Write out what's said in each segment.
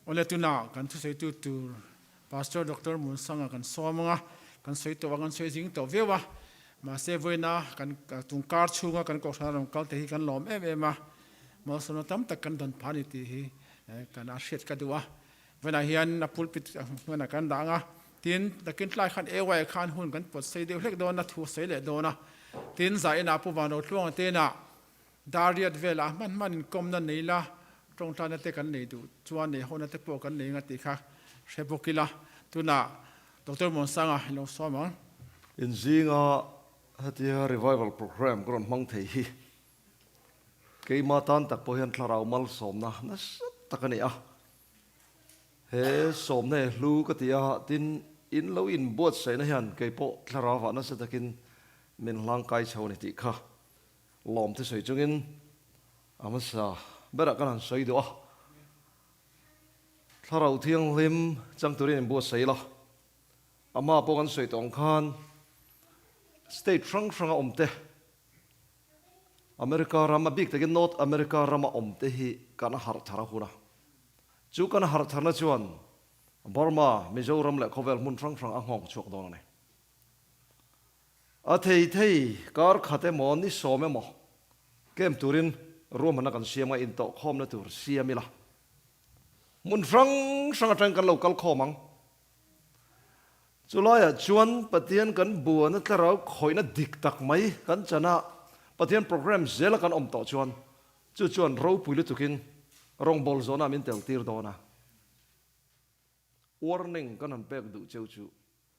Awle tuna kan thusawitu tur Pastor Doctor Munsanga kan sawm anga, kan sawi tawh a, kan sawi zing tawh viau a. Mahse vawiina kan tungkar chhunga kan kohhran a rawn kal te hi kan lawm em em a, malsawmna tam tak kan dawn phah a ni tih hi kan a hriat ka duh a. Vawiinah hian a pulpit hmunah kan dah ang a, tin takin tlai khan AY khan hun kan pawt sei deuh hlek dawn a, thu a sawi leh dawn a. Tin zainah Pu Vanrotluanga te inah Dariat velah hman hman inkawmna nei la, tawngtaina te kan nei duh chuan nei hona te pawh kan nei anga tih kha hre bawk ila. Tunah Doctor Muansanga i lo sawm ang. Inzinga hetia revival programme ka rawn hmang thei hi keima tan tak pawh hian thlarau malsawmna nasa tak a ni a. He sawmna he hlu ka ti a, tin in lo inbuatsaihna hian keipawh thlarau ah nasa takin min hlangkai chho a ni tih kha Lawm te sawi chungin a hmasa berah kan han sawi duh a, Thlarau Thianghlim chang turin in buatsaih la, a hma pawh kan sawi tawh ang khan state hrang hranga awm te, America ram a bik takin North America rama awm te hi kan harh thar a hun a, chu kan harh tharna chuan Burma, Mizoram leh khawvel hmun hrang hrang a nghawng chhuak dawn a ni. A thei thei kar khat emaw ni sawm emaw camp turin ruahmanna kan siam a, intawhkhawmna tur siam ila. Hmun hrang hrang atangin kan lo kal khawm ang. Chulaiah chuan Pathian kan buana thlarau khawihna dik tak mai kan chan a, Pathian program zela kan awm tawh chuan chu chuan ropui lutukin rawngbâwl zawhna min tel tir dawn a. Warning kan han pek duh cheu chu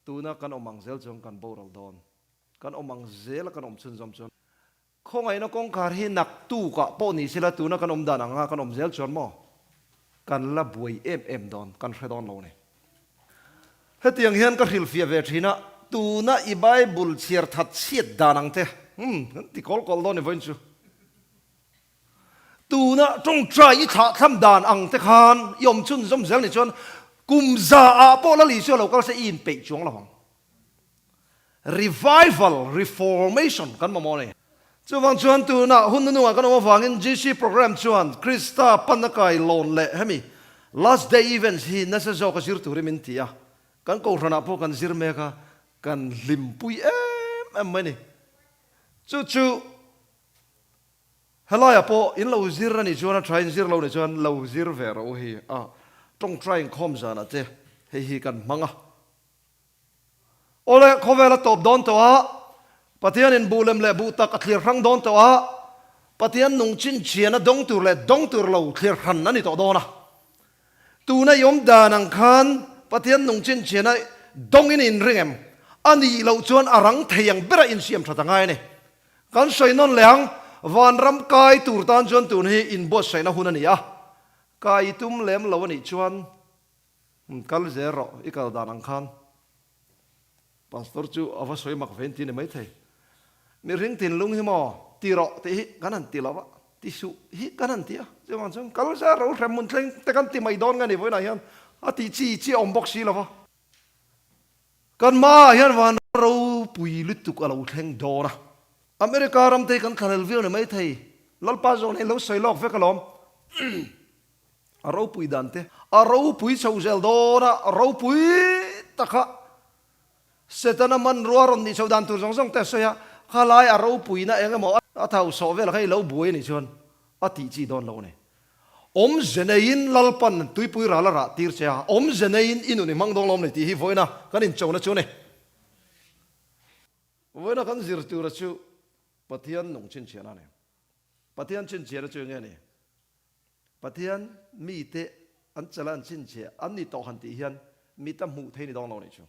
tuna kan awm ang zel chuan kan boral dawn. Kan awm ang zela kan awm chhunzawm chuan khawngaihna kawngkhar hi naktukah pawh ni sela tuna kan awm dan anga kan awm zel chuan maw kan la buai em em dawn, kan hre dawn lo a ni. Hetiang hian ka hrilhfiah ve thin a, tuna i Bible chhiar that chhiat dan ang te, umm, kan ti kawl kawl dawn ni vawiin chu. Tuna tawngtai i thlahthlam dan ang te khan i awm chhunzawm zel ni chuan kum za ah pawh Lal Isua lo kal se i inpeih chuang lo ang. Revival, Reformation kan mamawh a ni. Chuvang chuan tuna hun nunungah kan awm avangin GC program chuan Krista panna kai lawn leh hemi Last Day Events hi nasa zawka zir turin min ti a. Kan kohhranah pawh kan zir mek a, kan hlimpui em em mai a ni. Chu chu Helaiah pawh in lo zir a nih chuan a tha in zir lo nih chuan lo zir ve rawh u hei a tawngtai inkhawm zanah te hei hi kan hmang a. Awle khawvel a tawp dawn tawh a, Pathian in buh lem leh buh tak a thlir hrang dawn tawh a, Pathian nung chinchian a dawng tur leh dawng tur lo thlir hran a ni tawh dawn a. Tuna i awm dan ang khan Pathian nung chinchian a dawng in in ring em? A nih loh chuan a rang thei ang bera insiam that a ngai a ni. Kan sawi nawn leh ang, vanram kai tur tan chuan tun hi inbuatsaihna hun a ni a, kai i tum lem lo a nih chuan kal zel rawh, i kal dan ang khan. Pastor chu a va sawi mak ve in ti a ni maithei. Mihring thinlung hi maw ti rawh tih hi kan han ti lo va, ti suh hi kan han ti a, chuvang chuan kal zel rawh u hremhmun thleng te kan ti mai dawn nge ni vawiinah hian a tih chi chi a awm bawk si lo va. Kan hmaah hian van ropui lutuk a lo thleng dawn a. America ram te hi kan thlalel viau ni maithei. Lalpa zawng hian lo sawi lawk vek alawm. A ropui dan te. A ropui chho zel dawn a, ropui taka Setana hmanrua rawn nih chho dan tur zawng zawng te a sawi a. Khalai a ropuina eng emaw a thau sawh vel kha i lo buai a nih chuan a tih chi dawn lo a ni. Awmze neiin Lalpan tuipui ral a rah tir che a, awmze neiin i nun i hmang dawn lawm ni tih hi vawiina kan inchona chu a ni. Vawiina kan zir tura chu Pathian nung chhinchhiahna a ni. Pathian chhinchhiahna chu enge ni? Pathian mite an chala an chhinchhiah an ni tawh han tih hian mita hmuh thei ni dawn lo nih chu.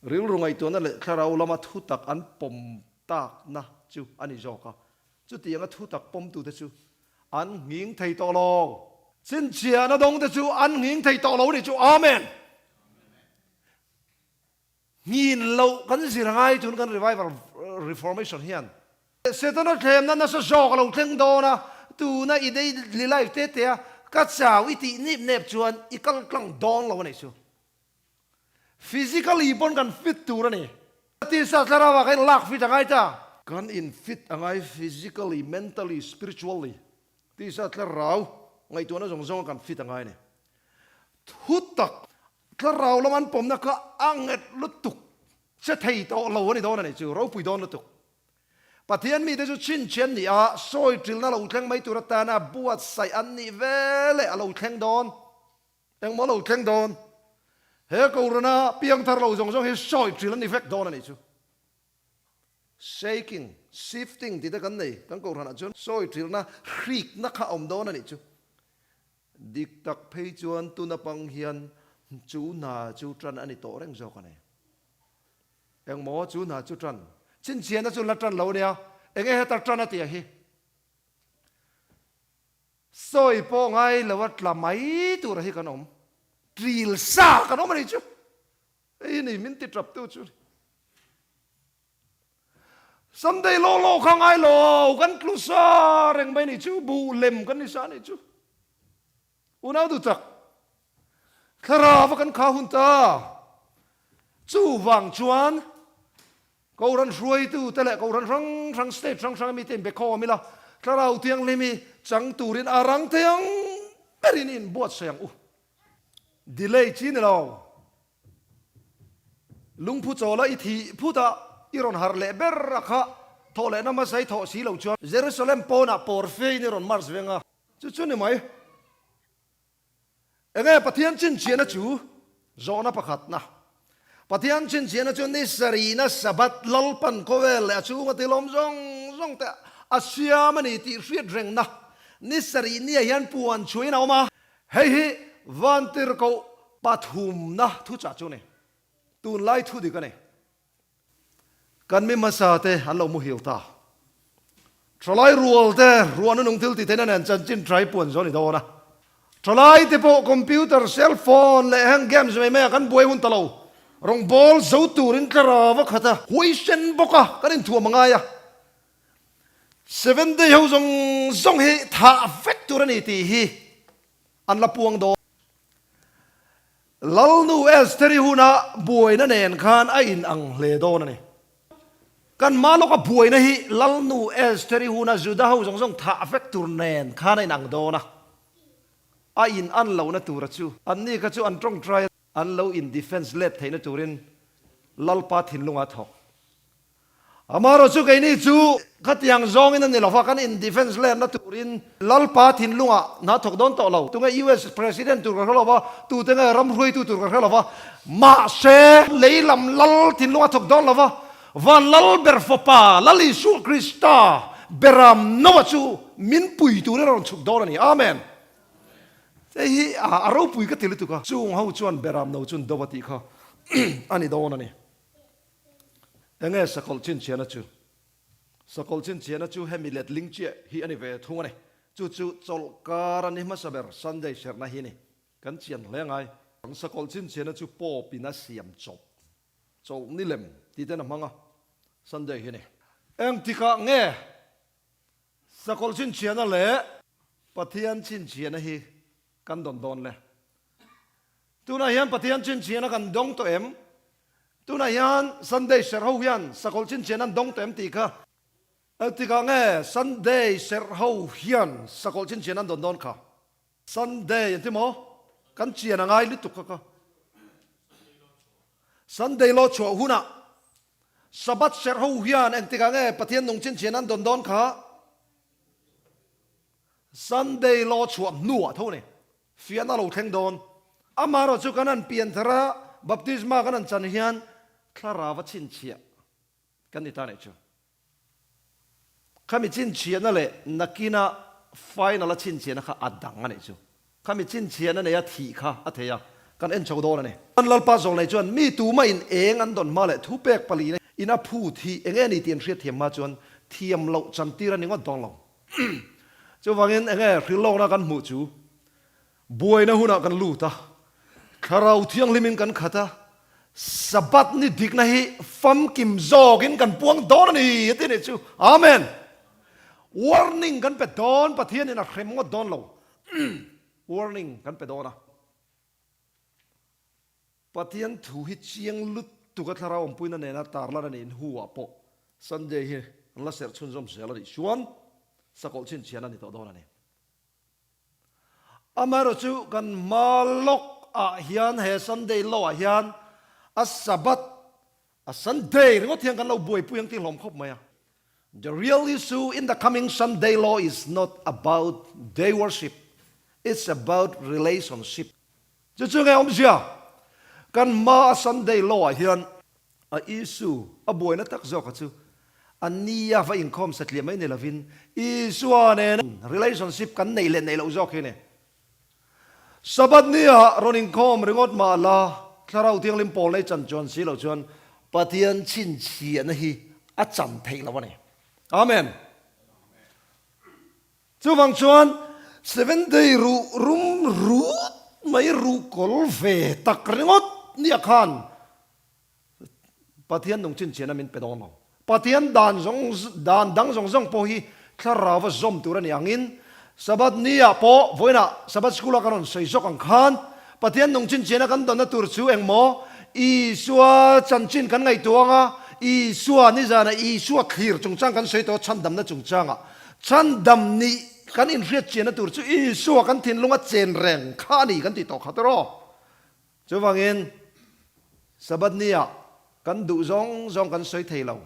Rilru ngaihtuahna leh thlarau lama thutak an pawm takna chu a ni zawk a. Chutianga thutak pawmtute chu an nghing thei tawh lo. Chhinchhiahna dawngte chu an nghing thei tawh lo nih chu. Amen! Nghin loh kan zir angai tun kan Revival Reformation hian. Setana thlemna nasa zawk a lo thleng dawn a, tuna i daily life te te a ka chau i tih nip nep chuan i kal tlang dawn lo a nih chu. Physically pawn kan fit tur a ni. Tisa thlarau ah kan in lak fit angai ta. Kan in fit angai physically, mentally, spiritually. Tisa thlarau ngaihtuahna zawng zawng a kan fit angai a ni. Thutak thlarau lam an pawmna kha a nghet lutuk che thei tawh lo a ni dawn a nih chu, ropui dawn lutuk. Pathian mite chu chhinchhian ni a, sawi ṭilna lo thleng mai tur atana buatsaih an nih ve leh a lo thleng dawn. Engmaw lo thleng dawn? He Kohrana piangthar lo zawng zawng hi sawi ṭil an ni vek dawn a nih chu. Shaking, shifting tih te kan nei, kan Kohhranah chuan sawi ṭilna hrikna kha a awm dawn a nih chu. Dik tak phei chuan tuna pang hian chu hna chu ṭan a ni tawh reng zawk a ni. Engmaw chu hna chu ṭan? Chhinchhiahna chu la ṭan lo nia, enge heta ṭan a tih a hi? Sawi pawh ngai lo a tla mai tur a hi kan awm. Ṭil sa kan awm a nih chu. Hei hi ni min ti ṭap tu chu ni. Sunday law law kha ngai lo, kan tlu sa reng mai nih chu, buh lem kan ni sa nih chu. Unau duh tak, thlarau a kan kha hun ta. Chuvang chuan Kohhran hruaitu te leh Kohhran hrang hrang, state hrang hrang mite inbe khawm ila, thlarau thianghlim hi chang turin a rang thei ang berin i inbuatsaih ang u. Delay chi ni lo. Lungphu chawla i thih phut a, i rawn harh leh ber a kha, thawh lehna hmasa i thawh si lo chuan. Jerusalem pawnah pawr fein i rawn march veng a. Chu chu ni mai. Enge Pathian chhinchhiahna chu? Zawhna pakhatna. Pathian chhinchhiahna chu ni sarihna Sabbath Lalpan khawvel leh a chhunga thilawm zawng zawng te a siam a ni tih hriat rengna ni sarih nia hian puan chhuahin a awm a. Hei hi Vantirhkoh pathumna thuchah chu a ni. Tunlai thu dik a ni. Kan mi hmasa te an lo muhil ta. Thalai rual te ruahna nung thil ti theihna nen chanchin trai puan zawh a ni dawn a. Thalai te pawh computer, cell phone leh heng games mai mai ah kan buai hun ta lo. Rawngbawl zo turin thlarau a khat a, huaisen bawk a, kan inthuam a ngai a. Seven day ho zawng zawng hi thah vek tur a ni tih hi an la puang dawn. Lalnu Estheri huna buaina nen khan a in ang hle dawn a ni. Kan hma lawka buaina hi Lalnu Estheri huna Juda ho zawng zawng thah vek tur nen khan a in ang dawn a. A in an lohna tura chu anni kha chu an tawngtai a, an lo in defense let theihna turin Lalpa thinlungah a thawk. Amaherawh chu keini chu khatiang zawngin a ni lova, kan in defense lenna turin Lalpa thinlungah hna thawk dawn tawh lo. Tunge US President tur ka hre lova, tute nge ram hruaitu tur ka hre lova, mahse lei lam Lal thinlunga thawk dawn lova, van Lal ber fapa Lal Isua Krista beram Noah chu min pui turin a rawn chhuk dawn a ni. Amen. Hei hi a ropui ka ti lutuk a, chung ho chuan beram no chun do a tih kha a ni dawn a ni. Enge sakawlh chhinchhiahna chu? Sakawlh chhinchhiahna chu hemi letling chiah hi a ni ve thung a ni. Chu chu chawlhkar a ni hmasa ber Sunday serhna hi a ni. Kan chian hle ngai. Sakawlh chhinchhiahna chu Pope in a siam chawp chawlh ni lem tih ten a hmang a, Sunday hi a ni. Engtikah nge sakawlh chhinchhiahna leh Pathian chhinchhiahna hi kan dawn dawn le? Tunah hian Pathian chhinchhiahna kan dawng tawh em? Tunah hian Sunday serh ho hian sakawlh chhinchhiahna an dawng tawh em tih kha tikah nge Sunday serh ho hian sakawlh chhinchhiahna an dawn dawn kha? Sunday an ti maw? Kan chian a ngai lutuk kha ka. Sunday law chhuah hunah Sabbath serh ho hian engtikah nge Pathian nung chhinchhiahna an dawn dawn kha? Sunday law chhuah hnuah tho a ni. Fiahna lo thleng dawn. Amaherawh chu kan han pian thar a, baptisma kan han chan hian thlarau a chhinchhiah kan ni ta nih chu. Khami chhinchhiahna leh nakina final a chhinchhiahna kha a dang a nih chu. Khami chhinchhiahna neia thih kha a thei a, kan en chho dawn a ni. An Lalpa zawlnei chuan mi tuma in eng an dawn hma leh thupek palina in a phut hi eng nge ni tih an hriatthiam hma chuan thiam loh chantir a ni ngawt dawn lo. Chuvangin enge hrilhlawkna kan hmuh chu buaina hunah kan lut a, Thlarau Thianghlimin kan khat a, Sabbath ni dikna hi famkim zawkin kan puang dawn a ni a ti nih chu. Amen! Warning kan pe dawn, Pathianin a hrem ngawt dawn lo. Warning kan pe dawn a. Pathian thu hi chiang lutuk a thlarau awmpuina nena tarlan a nih hnuah pawh Sunday hi an la serh chhunzawm zel a nih chuan sakawlh chhinchhian a ni tawh dawn a ni. Amaherawhchu kan hma lawk. ah hian he Sunday law ah hian a Sabbath, a Sunday ringawt hian kan lo buaipui ang tih hlawm khawp mai a. The real issue in the coming Sunday law is not about day worship, it's about relationship. Chu chu nge awmzia? Kan hma a Sunday law ah hian a issue, a buaina tak zawk a chu a nia va inkhawm satliah mai ni lovin Isua nen relationship kan neih leh neih loh zawk hi a ni. Sabbath nia rawn inkhawm ringawt mah la, Thlarau Thianghlim pawl nei chan chuan si loh chuan Pathian chhinchhiahna hi a chan theih loh a ni. Amen. Chuvang chuan Seventh Day ruh rum rut mai ruh kawl ve tak ringawt nia khan Pathian nung chhinchhiahna min pe dawn lo. Pathian dan zawng dan dang zawng zawng pawh hi thlarauva zawm tur a ni angin Sabbath ni ah pawh vawiinah Sabbath school a kan rawn sawi zawk ang khan Pathian nung chhinchhiahna kan dawnna tur chu engmaw Isua chanchin kan ngaihtuah anga Isua nizanah Isua thlir chungchang kan sawi tawh chhandamna chungchangah chhandam nih kan inhriatchiahna tur chu Isua kan thinlunga chen reng kha a ni kan tih tawh kha tawh. Chuvangin, Sabbath ni-ah kan duh zawng zawng kan sawi thei lo.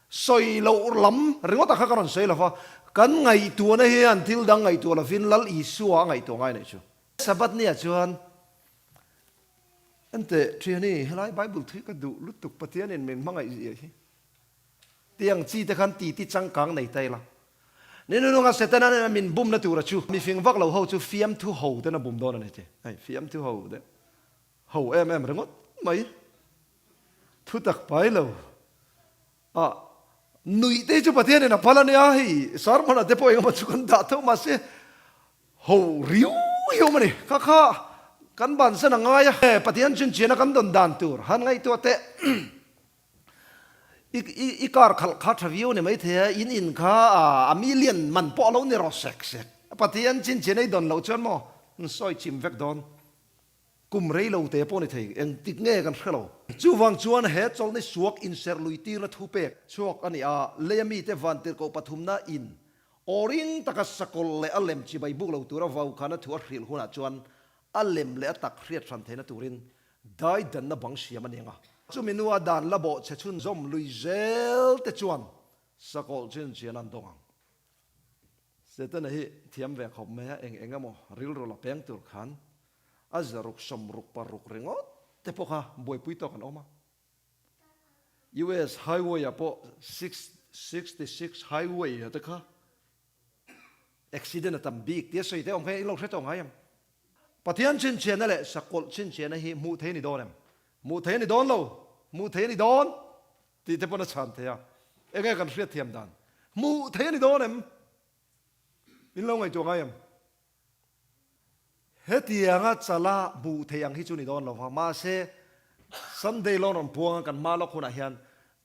Sawi loh lam ringawt ah kha ka rawn sawi lo va, kan ngaihtuahna hian thil dang ngaihtuah lovin Lal Isua a ngaihtuah ngai neih chu. Sabbath ni-ah chuan, Enteh, Thiani, helai Bible thu hi ka duh lutuk, Pathianin min hmangaih zia hi. Tiang chi te khan titi changkang nei ta ila. Ni nununga Setana nena min bumna tura chu mifing vak lo ho chu fiamthu ho ten a bum dawn a ni ti. Hei fiamthu ho te ho em em ringawt mai. Thu tak pai lo a nuih te hi chu Pathianin a phal a nia hei sermon ah te pawh engemaw chu kan dah tho mahse ho riu hi awm a ni. Kha kha kan bansan a ngai a. Pathian chhunchhiana kan dawn dan tur han ngaihtuah teh. I i i car khalh kha tha viau ni maithei a, in in kha a million man pawh a lo ni rawh sek sek. Pathian chin chin ei dawn loh chuan maw an sawi chim vek dawn. Kum rei lo te pawh ni thei, engtik nge kan hre lo. Chuvang chuan he chawlhni suak inserh lui tirna thu pek chhuak a ni a, leia mite vantirhkoh pathumna in aw ring taka sakawlh leh a lem chibai buk lo tura vaukhana thu a hrilh hunah chuan a lem leh a tak hriat hran theihna turin Daidanna bang siam a ni ang a. Chumi hnua dan la bawh chhe chhunzawm lui zel te chuan sakawlh chhinchhian an dawng ang. Setana hi thiam ve khawp mai a, eng eng emaw rilru la peng tur khan a zaruk 66 ringawt te pawh kha buaipui tawk an awm a. US highway ah pawh 666 highway ah te kha Accident a tam bik tia sawi te awm kha in lo hre tawh ngai em? Pathian chhinchhiahna leh sakawlh chhinchhiahna hi hmuh thei a ni dawn em? Hmuh thei a ni dawn lo, hmuh thei a ni dawn tih te pawn a chhan thei a. Enge kan hriat thiam dan? Hmuh thei a ni dawn em? In lo ngaihtuah ngai em? Hetianga chala hmuh theih ang hi chu ni dawn lo va, mahse Sunday lawn rawn puanga kan hma lawk hunah hian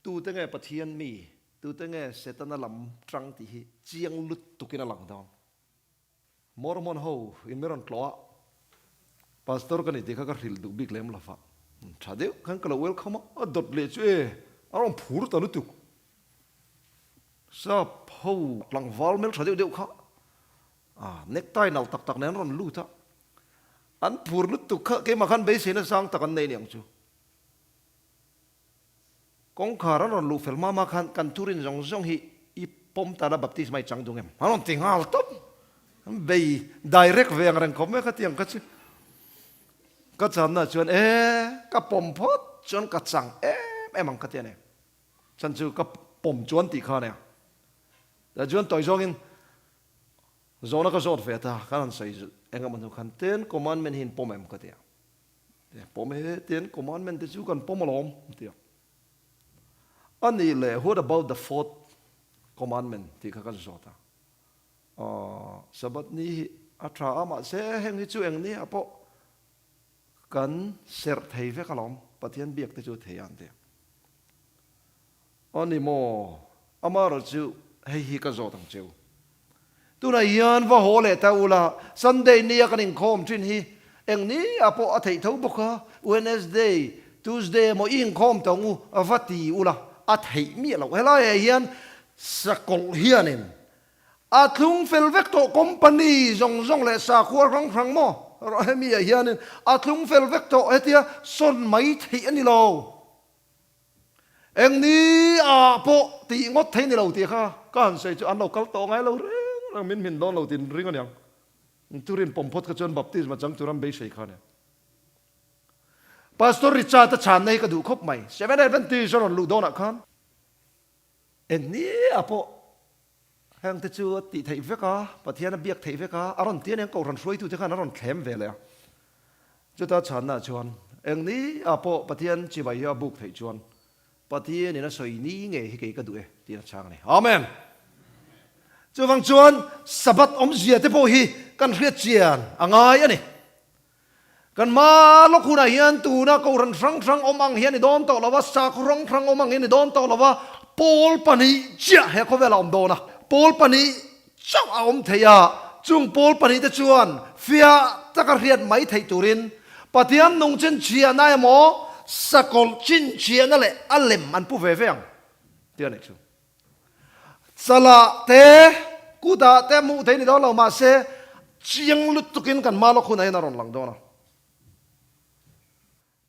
tute nge Pathian mi, tute nge Setana lam tang tih hi chiang lutukin a lang dawn. Mormon ho in mi rawn tlawh a, Pastor ka ni tih kha ka hrilh duh bik lem lo va, tha deuh khan ka lo welcome a, a dawt leh chu e, a rawn phur ta lutuk. Sap ho tlangval hmeltha deuh deuh kha A necktie nalh tak tak nen an rawn lut a, an phur lutuk kha keimah khan beiseina sang tak an nei niang chu. Kawngkhar an rawn luh fel hma hma khan kan thurin zawng zawng hi i pawm tana baptisma i chang dung em? An rawn ti nghal tawp. An bei direct ve ang reng khawp mai khatiang kha chu. Ka channa chuan e ka pawm phawt chuan ka chang em em ang kha ti a ni. Chan chu ka pawm chuan tih kha a nia. Tah chuan tawi zawngin Zawhna ka zawt ve ta, kan han sawi eng emaw hnu khan Ten Commandment hi in pawm em ka ti a. Pawm e, Ten Commandment te chu kan pawm alawm a ti a. A nih leh what about the fourth commandment tih kha kan zawt a. Aw, Sabbath ni hi a tha a, mahse heng hi chu eng ni ah pawh kan serh thei vek alawm, Pathian biak te chu thei a an ti a. A ni maw? Amaherawh chu hei hi ka zawt ang cheu. Tunah hian va haw leh ta ula, Sunday nia kan inkhawm thin hi eng ni ah pawh a theih tho bawk a, Wednesday, Tuesday emaw i inkhawm tawh ang u va ti ula, a theih miah loh. Helaiah hian sakawlh hianin a thlung fel vek tawh company zawng zawng leh sakhua hrang hrang maw? Hemi ah hianin a thlung fel vek tawh hetia sawn mai theih a ni lo. Eng ni ah pawh tih ngawt thei ni lo tih kha ka han sawi chu an lo kal tawh ngai lo reng reng min hmin dawn lo tiin ring a niang. Turin pawm phawt kha chuan baptisma chang tur an beisei kha a nia. Pastor Richard a chhanna hi ka duh khawp mai. Seventh Adventist a rawn luh dawnah khan eng ni ah pawh heng te chu a tih theih vek a, Pathian a biak theih vek a, a rawn ti a niang Kohhran hruaitute khan a rawn thlem ve leh a. Chuta chhanna chuan eng ni ah pawh Pathian chibai hi a buk theih chuan Pathianin a sawi ni nge hi kei ka duh e tiin a chhang a ni. Amen! Chuvang chuan Sabbath awmzia te pawh hi kan hriat chian a ngai a ni. Kan hma lawk hunah hian tuna Kohhran hrang hrang awm ang hian i dawn tawh lo a, sakhaw hrang hrang awm ang hian i dawn tawh lo a, pawl pahnih chiah he khawvelah a awm dawn a. Pawl pahnih chauh a awm thei a, chung pawl pahnihte chuan fiah taka hriat mai theih turin Pathian nung chinchhiahna emaw sakawlh chinchhiahna leh a lem an pu ve ve ang tih a nih chu. Chalah te, kutah te hmuh theih ni dawn lo mahse chiang lutukin kan hma lawk hunah hian a rawn lang dawn a.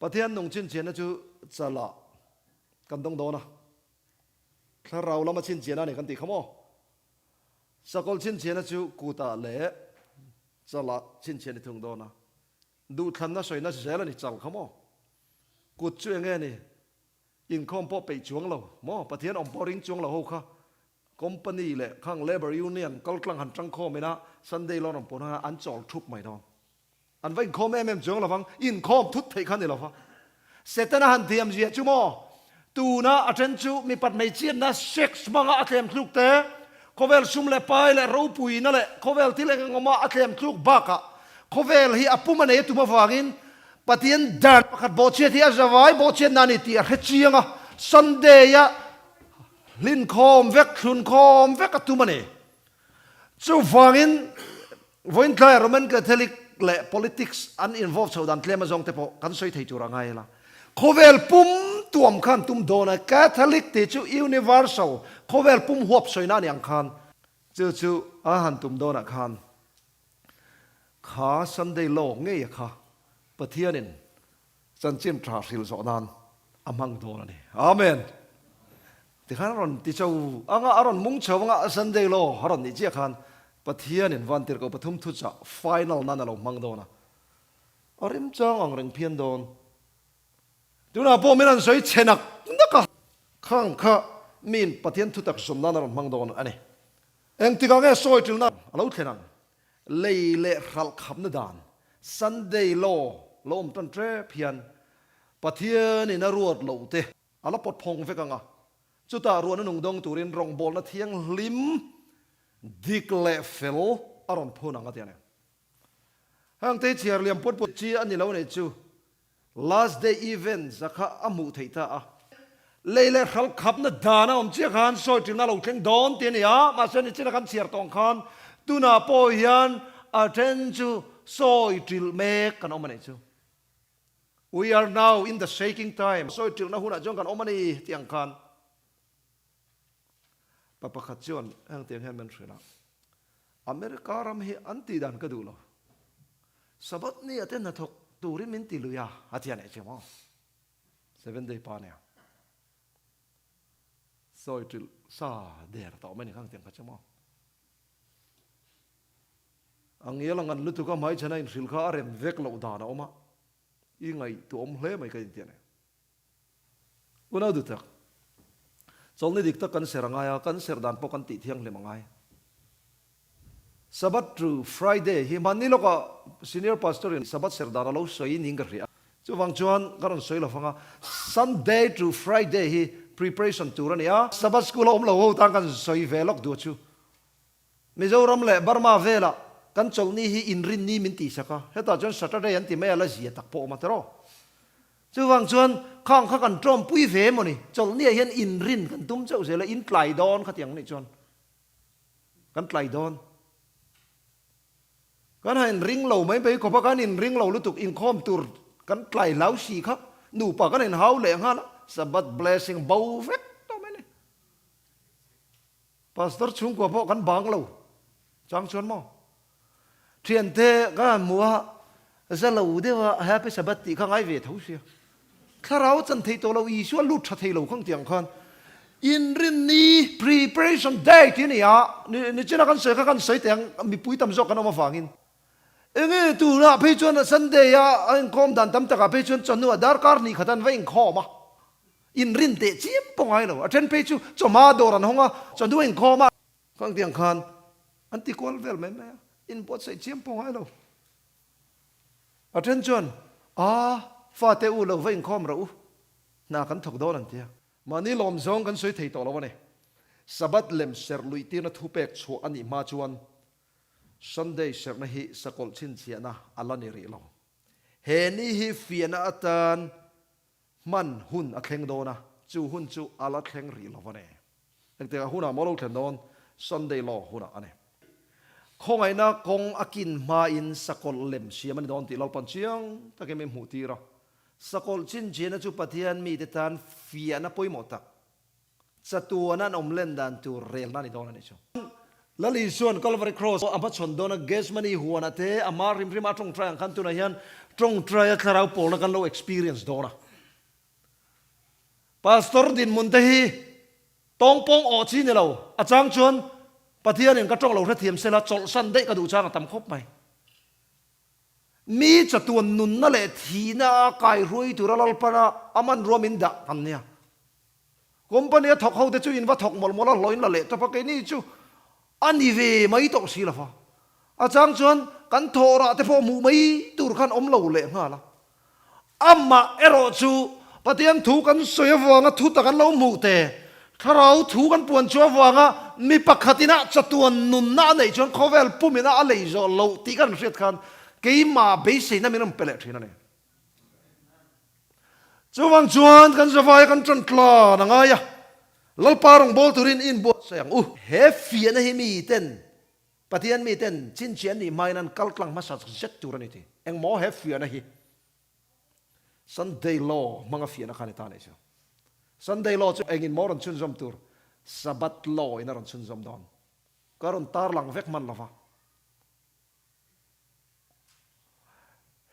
Pathian nung chinchhiahna chu chalah kan dawng dawn a, thlarau lama chinchhiahna a ni kan tih kha maw? Sakawlh chhinchhiahna chu kutah leh chalah chhinchhiah ni thung dawn a, duhthlanna sawina zel a ni chal kha maw? Kut chu enge ni? Inkhawm pawh peih chuang lo maw? Pathian awm pawh ring chuang lo ho kha company leh khang labour union kaltlang han tangkhawm ina Sunday lawn rawn pawn khan an chawl thup mai dawn. An va inkhawm em em chuang lovang, inkhawm thut theih kha ni lova. Setana han thiam zia chu maw? Tuna a then chu mipat hmeichhiatna sex hmanga a thlem thluk te, khawvel sum leh pai leh ropuina leh khawvel thil eng eng awma a thlem thluk bakah khawvel hi a pum a nei a tum avangin Pathian dan pakhat bawhchhiat hi a zavai bawhchhiatna a ni tih a hre chiang a, Sunday-a hlinkhawm vek, thlunkhawm vek a tum a ni. Chuvangin, vawiin tlaia Roman Catholic leh politics an involve chho dan tlem azawng te pawh kan sawi thei tur a ngai ila. Khawvel pum tuam khan tum dawn a, Catholic tih chu universal, khawvel pum huap sawina a ni ang khan. Chu chu a han tum dawnah khan kha Sunday law ngei a kha Pathianin Chanchin tha hrilh zawh nan a hmang dawn a ni. Amen. Tikhan a rawn ti cho anga, a rawn mung chho anga, Sunday law a rawn nih chiah khan Pathianin Vantirhkoh pathum thuchah final nan a lo hmang dawn a. A remchang ang reng phian dawn. Tunah pawh min han sawi chhe nak nak a, khang kha miin Pathian thutak zawm nan a rawn hmang dawn a ni. Engtikah nge sawi ṭilna a lo thlen ang? Lei leh hralh khapna dan, Sunday law, lo awm tan ṭep hian Pathianin a ruat loh te a la pawt phawng vek ang a, chutah ruahna nung dawng turin rawngbawlna thianghlim, dik leh fel a rawn phun ang a ti a ni. Hengte hi chhiar liam puat puat chi a ni lo nei chu Last day events a kha a hmuh theih ta a. Lei leh hral khapna dan a awm chiah khan sawi ṭilna lo thleng dawn tih a ni a, mahse nichina kan chhiar tawng khan tunah pawh hian a then chu sawi ṭilh mek kan awm a nih chu. We are now in the shaking time, sawi ṭilhna hunah chuan kan awm a ni tih ang khan pa pakhat chuan hengtiang hian min hrilh a, America ram hi an tih dan ka duh lo. Sabbath ni ah te hnathawk turin min ti lui a, a ti a nih chu maw? Seventh day pa nia. Sawi ṭilh sa der tawh mai ni khang tiang kha chu maw? A ngial a ngan lutuk a hmaichhan a inhrilh kha a rem vek loh dan a awm a, i ngaihtuahawm hle mai ka inti a ni. Unau duh tak, chawlhni dik tak kan ser a ngai a, kan ser dan pawh kan tih thianghlim a ngai. Sabbath to Friday hi hmanni lawkah Senior Pastor in Sabbath ser dan a lo sawi ning ka hria. Chuvang chuan ka rawn sawi lo fang a, Sunday to Friday hi preparation tur a ni a, Sabbath school a awm lo ho tan kan sawi ve lawk duh chu. Mizoram leh Burma velah kan chawlhni hi inrinni min tihsak a, hetah chuan Saturday an ti mai a, la zia tak pawh awm a tiraw. Chuvang chuan khang kha kan tawmpui ve emaw ni, chawlhniah hian inrin kan tum chauh zel a, in tlai dawn khatiang nih chuan kan tlai dawn. Kan han inring lo mai mai khawp a, kan inring lo lutuk inkhawm tur kan tlai hlau si kha nupa kan inhau leh nghal a, Sabbath blessing bo vek tawh mai ni. Pastor chhungkua pawh kan bang lo chang chuan maw? Thiante kan han hmu a. Za lo deuha Happy Sabbath tih kha ngai ve tho sia. Thlarau chan thei tawh lo, Isua lut tha thei lo khang tiang khan Inrinni Preparation Day tih a ni a, nichina kan sawi kha kan sawi teh ang, mipui tam zawk kan awm avangin. Enge tunah phei chuan Sunday a a inkhawm dan tam takah phei chuan chawhnuah darkar hnih khat an va inkhawm a, inrin teh chiam pawh ngai lo. A then phei chu chawhma dawr an hawng a, chawhnu a inkhawm a. Khang tiang khan an ti kual vel mai mai a, inbuatsaih chiam pawh ngai lo. A then chuan, A, fate u lo va inkhawm rawh u, hna kan thawk dawn an ti a. Mahni lawm zawng kan sawi thei tawh lo a ni. Sabbath lem serh luih tirna thupek chhuah a nih hma chuan Sunday serhna hi sakawlh chhinchhiahna a la ni rih lo. He ni hi fiahna atan hman hun a thleng dawn a, chu hun chu a la thleng rih lo a ni. Engtikah hunah maw lo thlen dawn? Sunday law hunah a ni. Khawngaihna kawng a kin hmain sakawlh lem siam a ni dawn tih Lalpan chiang takin min hmuh tir a. Sakawlh chhinchhiahna chu Pathian mite tan fiahna pawimawh tak Chatuan an awm len dan tur relna a ni dawn a nih chu. Lal Isua'n Calvary Cross a hmachhawn dawn a, Gethsemane huanah te a hma hrim hrim a tawngtai ang khan tunah hian tawngtaia thlarau pawlna kan lo experience dawn a. Pastor dinhmun te hi tawngpawng awh chi ni lo, a chang chuan Pathianin ka tawng lo hrethiam sela chawlhsan daih ka duh chang a tam khawp mai. Mi chatuan nunna leh thihna a kaihruai tura Lalpana a hmanrua min dah kan nia. Company a thawk ho te chu in va thawk mawlh mawlh a, hlawh in la leh tawp a, keini chu a ni ve mai tawh si lo va. A chang chuan kan thawh rah te pawh hmuh mai tur khan awm lo leh nghal a. Amah erawh chu Pathian thu kan sawi avanga thutak an lo hmuh te, Thlarau thu kan puan chu avanga mi pakhatin a chatuan nunna a neih chuan khawvel pumin a a lei zawh loh tih kan hriat khan keimah beiseina min rawn pe leh thin a ni. Chuvang chuan kan zavaia kan ṭan tlan a ngai a, Lalpa rawngbâwl turin i inbuatsaih ang u. He fiahna hi miten, Pathian miten chhinchhiah an nih hmain an kal tlang hmasa zet tur a ni ti. Engmaw he fiahna hi Sunday Law hmanga fiahna kha a ni ta a nih chu. Sunday Law chu engin maw rawn chhunzawm tur? Sabbath Law in a rawn chhunzawm dawn. Ka rawn tarlang vek hman lova.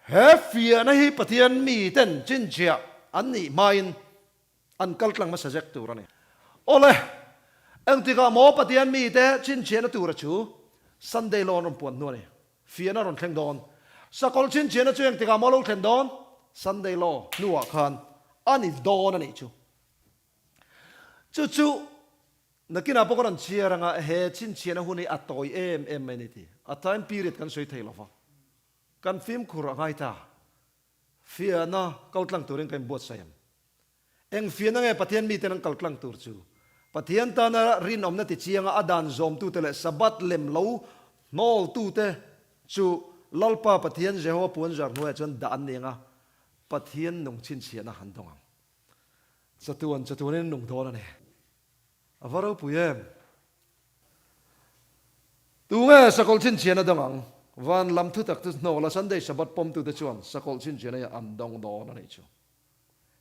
He fiahna hi Pathian miten chhinchhiah an nih hmain an kal tlang hmasa zek tur a ni. Awle, engtikah maw Pathian mite chhinchhiahna tura chu Sunday law an rawn puan hnu a ni. Fiahna rawn thleng dawn. Sakawlh chhinchhiahna chu engtikah maw lo thlen dawn? Sunday law hnuah khan a ni dawn a nih chu. Chu chu nakinah pawh ka rawn chhiar anga he chhinchhiahna hun hi a tawi em em mai a ni tih. A time period kan sawi thei lo va. Kan fimkhur a ngai ta. Fiahna kal tlang turin ka inbuatsaih ang. Eng fiahna nge Pathian miten an kal tlang tur chu? Pathian tana rinawmna tichianga a dan zawmtute leh Sabbath lem lo hnawltute chu Lalpa Pathian Jehova puanzar hnuaiah chuan dah an ni ang a, Pathian nung chhinchhiahna an dawng ang. Chatuan chatuanin an nung dawn a ni. A va ropui em! Tunge sakawlh chhinchhiahna dawng ang? Van lam thutak chu hnawla Sunday Sabbath pawmtute chuan sakawlh chhinchhiahna hi an dawng dawn a nih chu.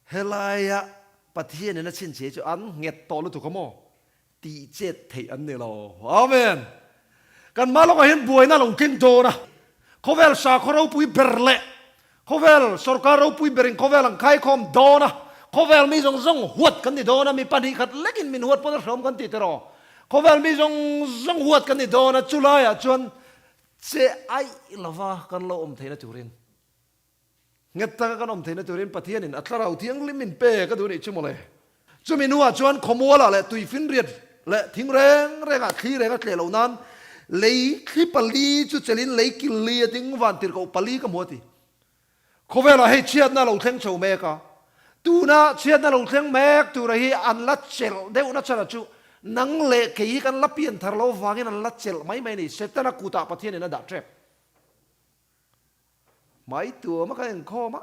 Helaia Pathianin a chhinchhiah chu an nghet tawh lutuk a maw? Tih chet theih an ni lo. Amen! Kan hma lawkah hian buaina a lo tling dawn a, khawvel sakhaw ropui ber leh khawvel sorkar ropui berin khawvel an khaikhawm dawn a, khawvel mi zawng zawng huat kan ni dawn a, mi pahnih khat lekin min huat pawn a hreawm kan tih tiraw? Khawvel mi zawng zawng huat kan ni dawn a, chulaiah chuan che aih lova kan lo awm theihna turin Nghet taka kan awm theihna turin Pathianin a Thlarau Thianghlim min pek a duh nih chu mawle. Chumi hnuah chuan khawmualah leh tuifinriat leh thing reng rengah thli reng a tleh loh nan lei thli pali chu chelin lei kil li a ding van tirhkoh pali ka hmu a ti. Khawvelah hei chhiatna a lo thleng chho mek a, tuna chhiatna lo thleng mek tura hi an la chelh deuhna chhan a chu nang leh kei hi kan la pian thar lo vangin an la chelh mai mai a ni. Setana kutah Pathianin a dah tep. Hmai tuam a ka inkhawm a,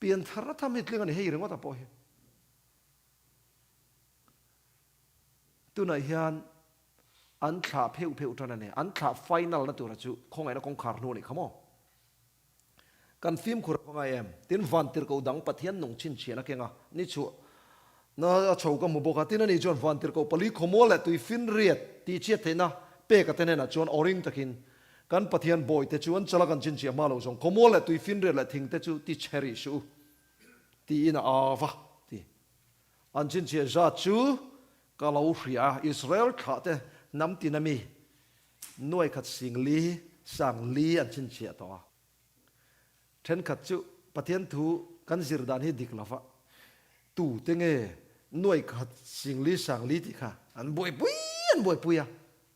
pian thar a tham hi tling a ni hei ringawt a pawh hi. Tunah hian an thlah pheuh pheuh tan a ni, an thlah final na tura chu khawngaihna kawngkhar hnu a nih kha maw. Kan fimkhur a khawngai em? Tin vantirhkoh dang Pathian nung chhinchhiahna a keng a, ni chhuah na a chho ka hmu bawk a, tin ani chuan vantirhkoh pali khawmual leh tuifinriat tihchhiat theihna pek a te hnenah chuan aw ring takin. Kan Pathian bawihte chu an chala kan chinchiah hma lo zawng, khawmual leh tuifinriat leh thingte chu ti chhe rih suh u, tiin a au va, ti. An chinchiah zat chu ka lo hria a, Israel thlahte hnam tina mi nuai khat sing li sang li an chinchiah tawh a. Thenkhat chu Pathian thu kan zir dan hi dik lova, tute nge nuai khat sing li sang li tih kha an buaipui an buaipui a.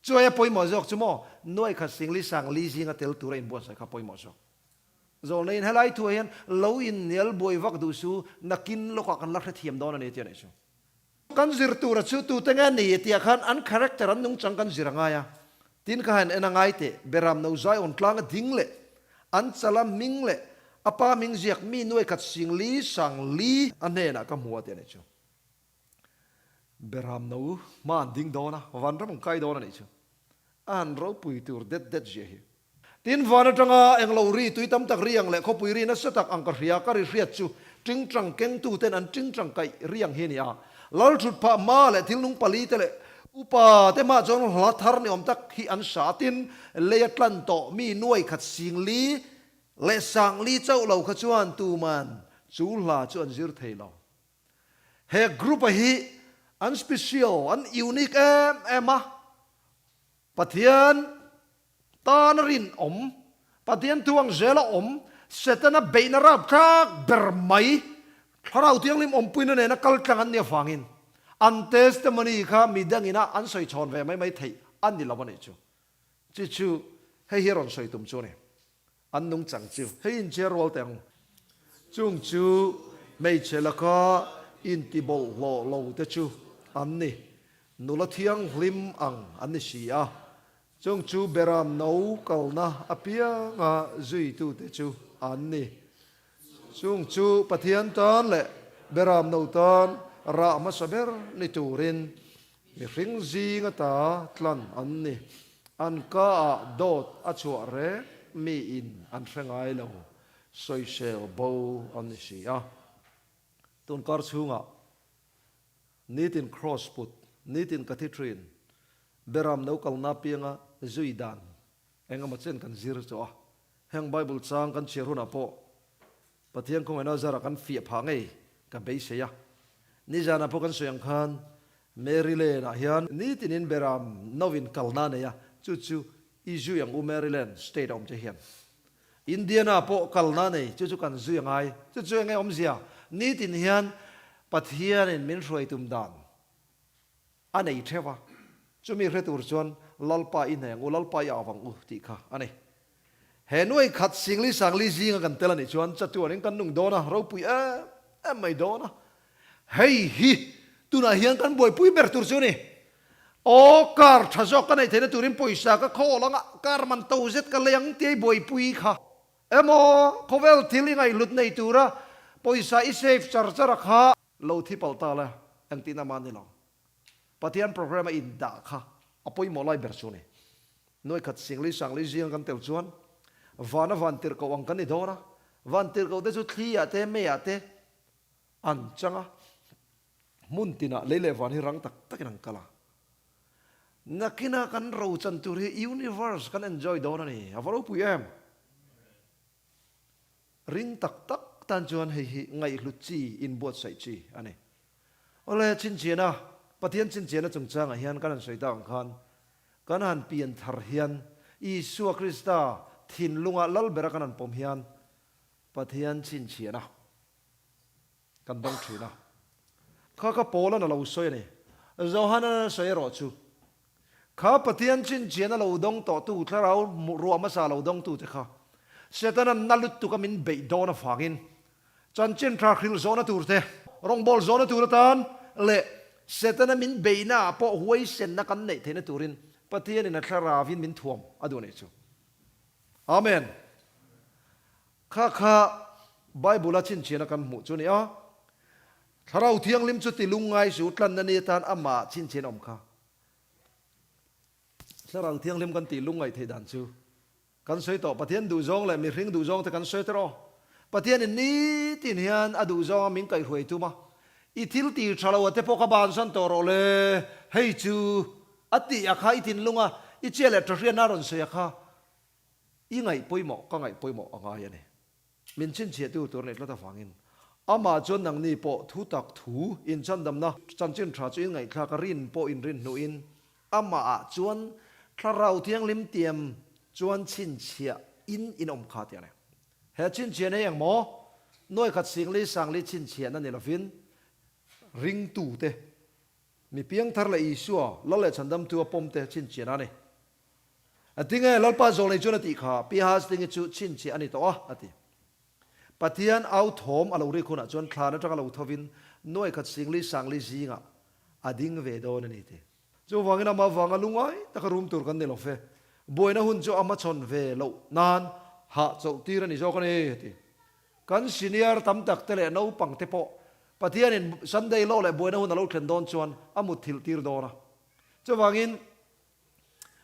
Chuai a pawimawh zawk chu maw nuai khat sing li sang li zinga tel tura inbuatsaih kha pawimawh zawk. Zawlneiin helai thuah hian lo inhnial buai vak duh su, nakin lawkah kan la hrethiam dawn a ni tia neih chu. Kan zir tura chu tute nge ni tiah khan an character an nungchang kan zir a ngai a. Tin ka han en a ngai teh, Beram no Zion tlanga ding leh an chala hming leh a pa hming ziak mi nuai khat sing li sang li a hnenah ka hmu a tia neih chu. Beram no hma an ding dawn a, vanram an kai dawn a nih chu. A han ropui tur det det zia hi. Tin, van atanga englo ri, tui tam tak ri ang leh khawpui ri nasa tak ang ka hria, ka ri hriat chu tingtang kengtuten an tingtang kaih ri ang hi a ni a. Lal thut phah hma leh thil nung pali te leh upa te hmah chuan hla thar ni awm tak hi an sa a. Tin, lei a tlan tawh mi nuai khat sing li leh sang li chauh lo kha chuan tuman chu hla chu an zir thei lo. He group a hi an special, an unique em em a, Pathian tana rinawm, Pathian thu ang zela awm, Setana beihna rapthlak ber mai, Thlarau Thianghlim awmpuina nena kal tlang an nih avangin an testimony kha midangin a an sawi chhawn ve mai mai theih a ni lo a nih chu. Chu chu hei hi a rawn sawi tum chu a ni. An nungchang chu hei inchhiar rual teh ang. Chung chu hmeichhe laka intibawlhhlawh lo te chu an ni. Nula thianghlim ang an ni si a. Chung chu Beram no kalna apianga zuitute chu an ni. Chung chu Pathian tan leh Beram no tan rah hmasa ber ni turin Mihring zing ata tlan an ni. An ka ah dawt a chhuah reng miin an hre ngai lo. Sawisel bo an ni si a. Tun kar chhungah nitin cross put, nitin ka thi thin, Beram no kalna pianga zui dan engemaw chen kan zir tawh a. Heng Bible chang kan chhiar hunah pawh Pathian khawngaihna zarah kan fiah phah ngei ka beisei a. Nizanah pawh kan sawi ang khan Maryland ah hian nitinin beram novin kalna a nei a, chu chu i zui ang u Maryland state a awm che hian. Indiana pawh kalna a nei, chu chu kan zui a ngai. Chu chu enge awmzia? Nitin hian Pathianin min hruai tum dan A nei theuh a, chumi hre tur chuan Lalpa i hneng u, Lalpa i au ang u tih kha a ni. He nuai khat Singli Sangli zinga kan tel a nih chuan chatuanin kan nung dawn a, ropui em em mai dawn a. Hei hi tunah hian kan buaipui ber tur chu a ni. Aw, car tha zawk ka neih theihna turin pawisa ka khawl ang a, car man to zet ka lei ang tia i buaipui kha. Emaw, khawvel thil i ngaihhlut nei tura pawisa i save char char a kha. Lo thi palh ta le, engtihna mah ni lo. Pathian program a indah kha a pawimawh lai ber chu a ni. Nuai khat Singli Sangli zinga kan tel chuan vana van tirhkoh ang kan ni dawn a, van tirhkoh te chu thli ah te, mei ah te an chang a, hmun tinah lei leh van hi rang tak takin an kal a. Nakina kan rochan tur hi universe kan enjoy dawn a ni, a va ropui em? Ring tak tak tan chuan hei hi ngaihhlut chi, inbuatsaih chi a ni. Awle, chhinchhiahna, Pathian chhinchhiahna chungchangah hian kan han sawi tak ang khan, kan han pian thar hian, Isua Krista thinlunga lal bera kan han pawm hian Pathian chhinchhiahna kan dawng thin a. Kha kha Paula'n a lo sawi a ni. Johana'n a sawi erawh chu, Kha Pathian chhinchhiahna lo dawng tawhtu, thlarau ruah hmasa lo dawngtute kha, Setana'n na lutuk a min beih dawn avangin, chanchin tha hrilh zawhna tur te, rawngbâwl zawhna tur atan leh Setana min beihnaah pawh huaisenna kan neih theihna turin Pathianin a thlarauvin min thuam a duh a nih chu. Amen. Kha kha Bible-a chhinchhiahna kan hmuh chu a ni a. Thlarau Thianghlim chu ti lungngai su tlanna ni atan amah chhinchhiahna awm kha. Thlarau Thianghlim kan tih lungngaih theih dan chu kan sawi tawh. Pathian duhzawng leh mihring duhzawng te kan sawi tawh aw. Pathianin nitin hian a duhzawnga min kaihhruai tum a, i thil tih tha lo a te pawh kha bansan tawh rawh le, hei chu a tih a kha i thinlunga i chhia leh tha hriatna a rawn sawi a kha. I ngaih pawimawh ka ngaih pawimawh a ngai a ni. Min chhinchhiahtu tur neih tlat avangin amah chuan nangni pawh thu tak thu inchhandamna chanchin tha chu in ngaihthlak a rin pawh in rin hnuhin amahah chuan Thlarau Thianghlim tiam chuan chhinchhiah in in awm kha tih a ni. He chhinchhiahna hi engmaw? Nuai khat singli sangli chhinchhiahna ni lovin ringtute mi piangthar leh Isua Lal leh Chhandamtu a pawmte chhinchhiahna a ni. A ti nge? Lalpa zawlnei chuan a tih kha, Pi Hastings-i chu chhinchhiah a ni tawh a, a ti. Pathian au thawm a lo rik hunah chuan thlan atanga lo thovin nuai khat singli sangli zingah a ding ve dawn a ni ti. Chuvangin amah vanga lungngai taka rum tur kan ni lo fe. Buaina hun chu a hmachhawn ve loh nan hahchawlh tir a ni zawk a ni, a ti. Kan senior tam tak te leh naupang te pawh Pathianin Sunday law leh buaina hun a lo thlen dawn chuan a mutthilh tir dawn a. Chuvangin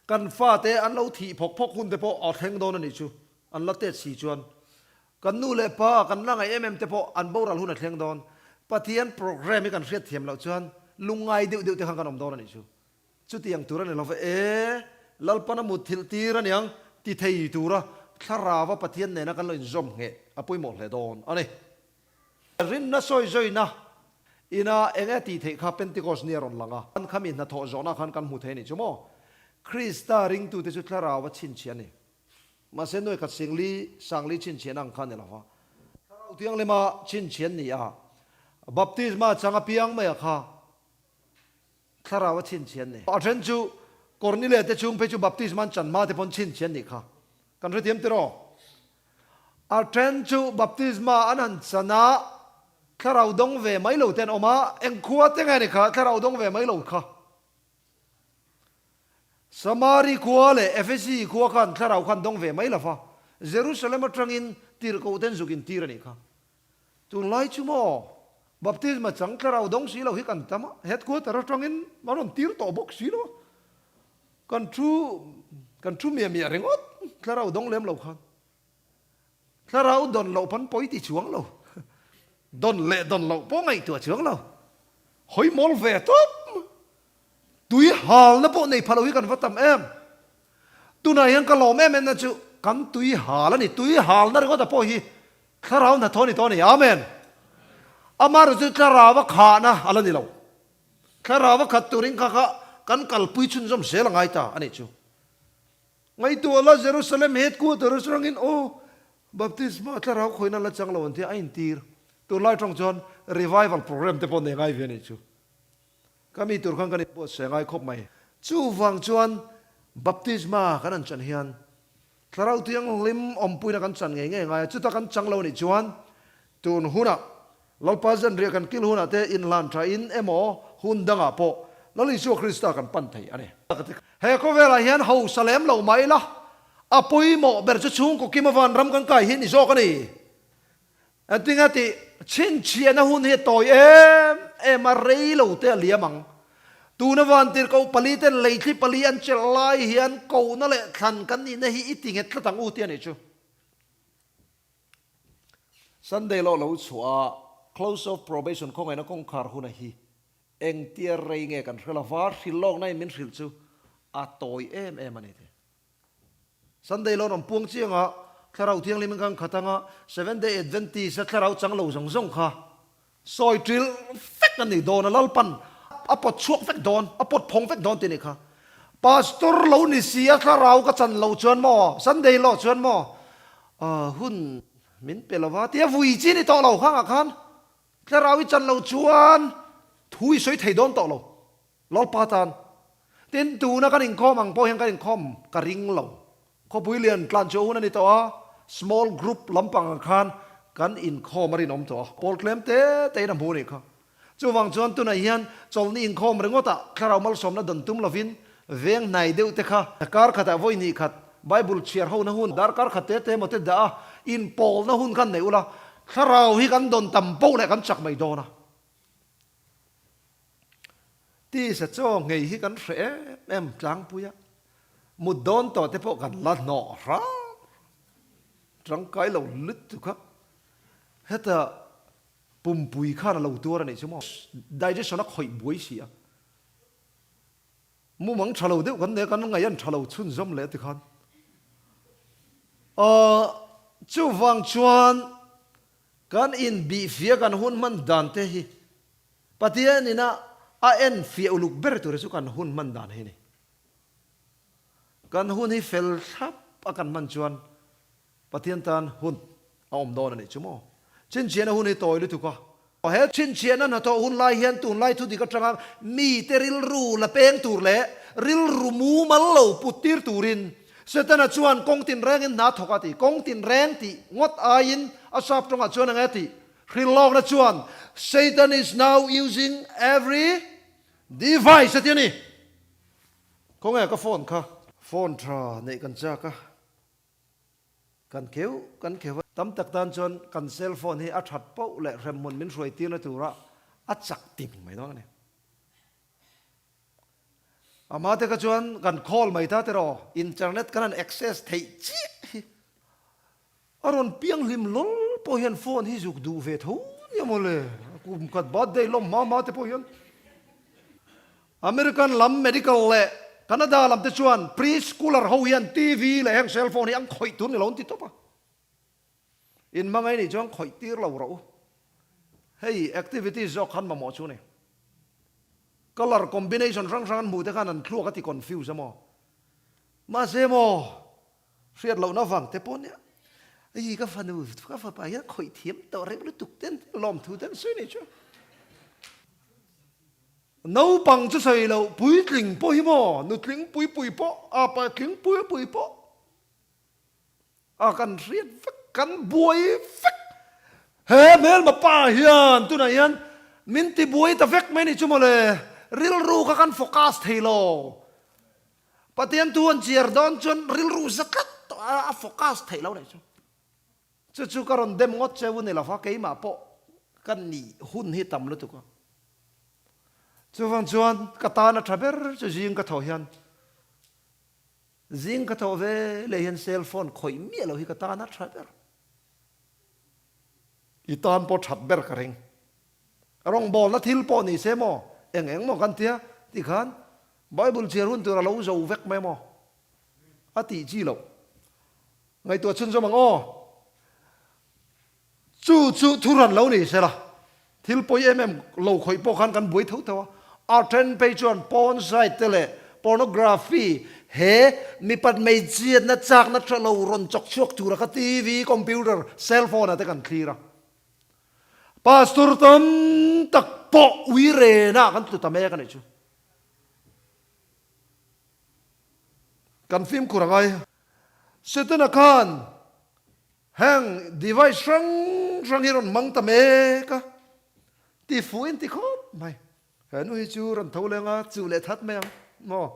Kan fate an lo thih phawk phawk hun te pawh a thleng dawn a nih chu, an la tet si chuan. Kan nu leh pa kan la ngaih em em te pawh an boral hun a thleng dawn. Pathian programme hi kan hriat thiam loh chuan lungngai deuh deuh te khan kan awm dawn a nih chu. Chutiang tur a ni lo va, e, Lalpan a mut thilh tir a niang ti thei tura thlarava Pathian nena kan lo inzawm ngheh a pawimawh hle dawn a ni. Rinna sawi zawina ina eng e tih theih kha Pentecost ni a rawn lang a. Kan khami hnathawh zawhna khan kan hmu thei a nih chu maw? Krista ringtute chu thlarau a chhinchhiah a ni. Mahse nuai khat singli sangli chhinchhiahna ang kha a ni lo va. Thlarau thianghlim a chhinchhiah an ni a, baptisma chang apiang mai a kha. Thlarau a chhinchhian ni. A then chu Kornile te chung phei chu baptisma an chan hma te pawn chhinchhian nih kha. Kan hrethiam tiraw? A then chu baptisma an han chan a, thlarau dawng ve mai lo te an awm a, eng khua te nge ni kha thlarau dawng ve mai lo kha? Samari khua leh Efesi khua khan thlarau khan dawng ve mai lo va, Jerusalem atangin tirhkoh ten zuk intir a nih kha. Tunlai chu maw baptisma chang thlarau dawng si lo hi kan tam a, headquarter atangin an rawn tir tawh bawk si lo a, kan thu kan thu miah miah ringawt thlarau dawng lem lo khan thlarau dawn loh pawn pawi ti chuang lo, dawn leh dawn loh pawh ngaihtuah chuang lo, hawi mawl ve tawp. Tui halna pawh nei pha lo hi kan va tam em. Tunah hian ka lawm em em na chu kan tui hal a ni. Tui halna ringawta pawh hi thlarau hnathawh a ni tawh a ni. Amen. Amaherawhchu chu thlarau a khahna a la ni lo. Thlarau a khat turin kha kha kan kalpui chhunzawm zel a ngai ta a nih chu. Ngaihtuah la Jerusalem headquarter atangin aw baptisma thlarau khawina la chang lo an tia a intir. Tunlai tawng chuan revival program te pawh nei ngai ve a nih chu. Ka mi tur khan kan inbuatsaih ngai khawp mai. Chuvang chuan baptisma kan han chan hian Thlarau Thianghlim awmpuina kan chan ngei ngei ngai a, chuta kan chang lo nih chuan tun hunah Lalpa zanriah kan kil hunah te inhlan tha in emaw hun dangah pawh Lal Isua Krista kan pan thei a ni. He khawvelah hian hausa lem lo mah ila a pawimawh ber chu chhungkaw kima vanram kan kai hi ni zawk a ni. Engtinge tih chhinchhiahna hun hi a tawi em em a, rei lo te a liam ang. Tuna vantirhkoh pali ten leithli pali an chelh lai hian kohna leh thlan kan nihna hi i ti nghet tlat ang u tih a nih chu. Sunday law lo chhuah a, close of probation khawngaihna kawngkhar huna hi engtia rei nge kan hre lo va, hrilh lawkna in min hrilh chu a tawi em em a ni tih. Sunday lawn awm puang chiang a, Thlarau Thianghlim in kan khat anga, Seventh Day Adventist a thlarau chang lo zawng zawng kha sawi ṭil vek a ni dawn a, Lalpan a pawt chhuak vek dawn, a pawt phawng vek dawn tih a nih kha. Pastor lo ni si a thlarau ka chan lo chuan maw, Sunday law chuan maw, hun min pe lova tia vui chi ni tawh lo khangah khan thlarau i chan lo chuan thu i sawi thei dawn tawh lo. Lalpa tan. Tin, tuna kan inkhawm ang pawh hian kan inkhawm ka ring lo. Khawpui lian tlan chhuah hun a ni tawh a, small group lampang ang khan kan inkhawm a rinawm tawh a, pawl tlem te te in a hmu a nih kha. Chuvang chuan tunah hian chawlhni inkhawm ringawtah thlarau malsawmna dawn tum lovin veng hnai deuh te kha kar khatah vawi hnih khat Bible chhiar hona hun darkar khat te te emaw te dah a, inpawlna hun khan nei ula, thlarau hi kan dawn tam poh leh kan chak mai dawn a. Tisa chaw nghei hi kan hre em em tlangpui a, mut dawn tawh te pawh kan la hnawh hram tangkai lo lutuk a, heta pumpui khan a lo tuar a nih chu maw, digestion a khawih buai si a, mumang tha lo deuh kan nei a, kan ngaih an tha lo chhunzawm leh tikhan. Aw, chuvang chuan kan inbihfiah kan hun hman dan te hi Pathian ina a enfiah uluk ber tur hi chu kan hun hman dan hi a ni. Kan hun hi fel thlap a kan hman chuan Pathian tan hun a awm dawn a nih chu maw? Chhinchhiahna hun hi tawi lutuk a. He chhinchhiahna hnathawh hun lai hian tunlai thudik atanga mite rilru la peng tur leh rilru mumal lo put tir turin Setana chuan kawng tinrengin hna thawk a ti. Kawng tinreng tih ngawt aiin a sap tawngah chuan eng e tih hrilhlawkna chuan Satan is now using every device a ti a ni. Khawnge ka phone kha? Phone tha neih kan chak a. Kan kheuh kan kheuh a. Tam tak tan chuan kan cell phone hi a that poh leh hremhmun min hruai tirna tura a chak ting mai dawn a ni. Amah te kha chuan kan call mai ta tiraw, internet kan han access theih chiah hi. A rawn piang hlim lawl pawh hian phone hi zuk duh ve tho nia mawle, kum khat birthday lawm hma hma te pawh hian. American lam medical leh Canada lam te chuan pre-schooler ho hian TV leh heng cell phone hi an khawih tur ni lo an ti tawp a. In hmangaih nih chuan khawih tir lo rawh u. Hei activities zawk khan mamawh chu ni. Colour combination hrang hrang an hmuh te khan an thluak a ti confuse a maw. Mahse maw Hriat lohna vang te pawh nia, Ei ka fanu, ka fapa hian khawih thiam tawh reuh lutuk ten lawmthu ten sawi nei chu. Naupang chu sawi loh puitling pawh hi maw, nutling pui pui pawh, a patling pui pui pawh a kan hriat vek, kan buai vek. He hmelma pa hian tunah hian min ti buai ta vek mai ni chu mawle, rilru kha kan focus thei lo. Pathian thu an chiar dawn chuan rilru za tlat tawh a, a focus theih lo nih chu. Chu chu ka rawn dem ngawt cheu ni lova, keimah pawh ka nih hun hi tam lutuk a. Chuvang chuan ka tan a tha ber chu zing ka thawh hian, zing ka thawh ve leh hian cell phone khawih miah lo hi ka tan a tha ber. I tan pawh that ber ka ring. Rawngbawlna thil pawh ni se maw, eng eng maw kan tia tikhan Bible chhiar hun tur a lo zo vek mai maw? A tih chi loh. Ngaihtuah chhunzawm ang aw. Chu chu thuran lo ni sela, thil pawi em em lo khawih pawh khan kan buai tho tho a. A then phei chuan porn site te leh pornography he mipat hmeichhiatna chakna tha lo rawn chawk chhuak tura kha TV, computer, cell phone ah te kan thlir a. Pastor tam tak pawh ui rena kan tlu ta mek a nih chu. Kan fimkhur a ngai. Setana khan heng device hrang hrang hi rawn hmang ta mek a, ti fuh in ti khawp mai. He nu hi chu rawn tho leng a, chuh leh that mai ang maw?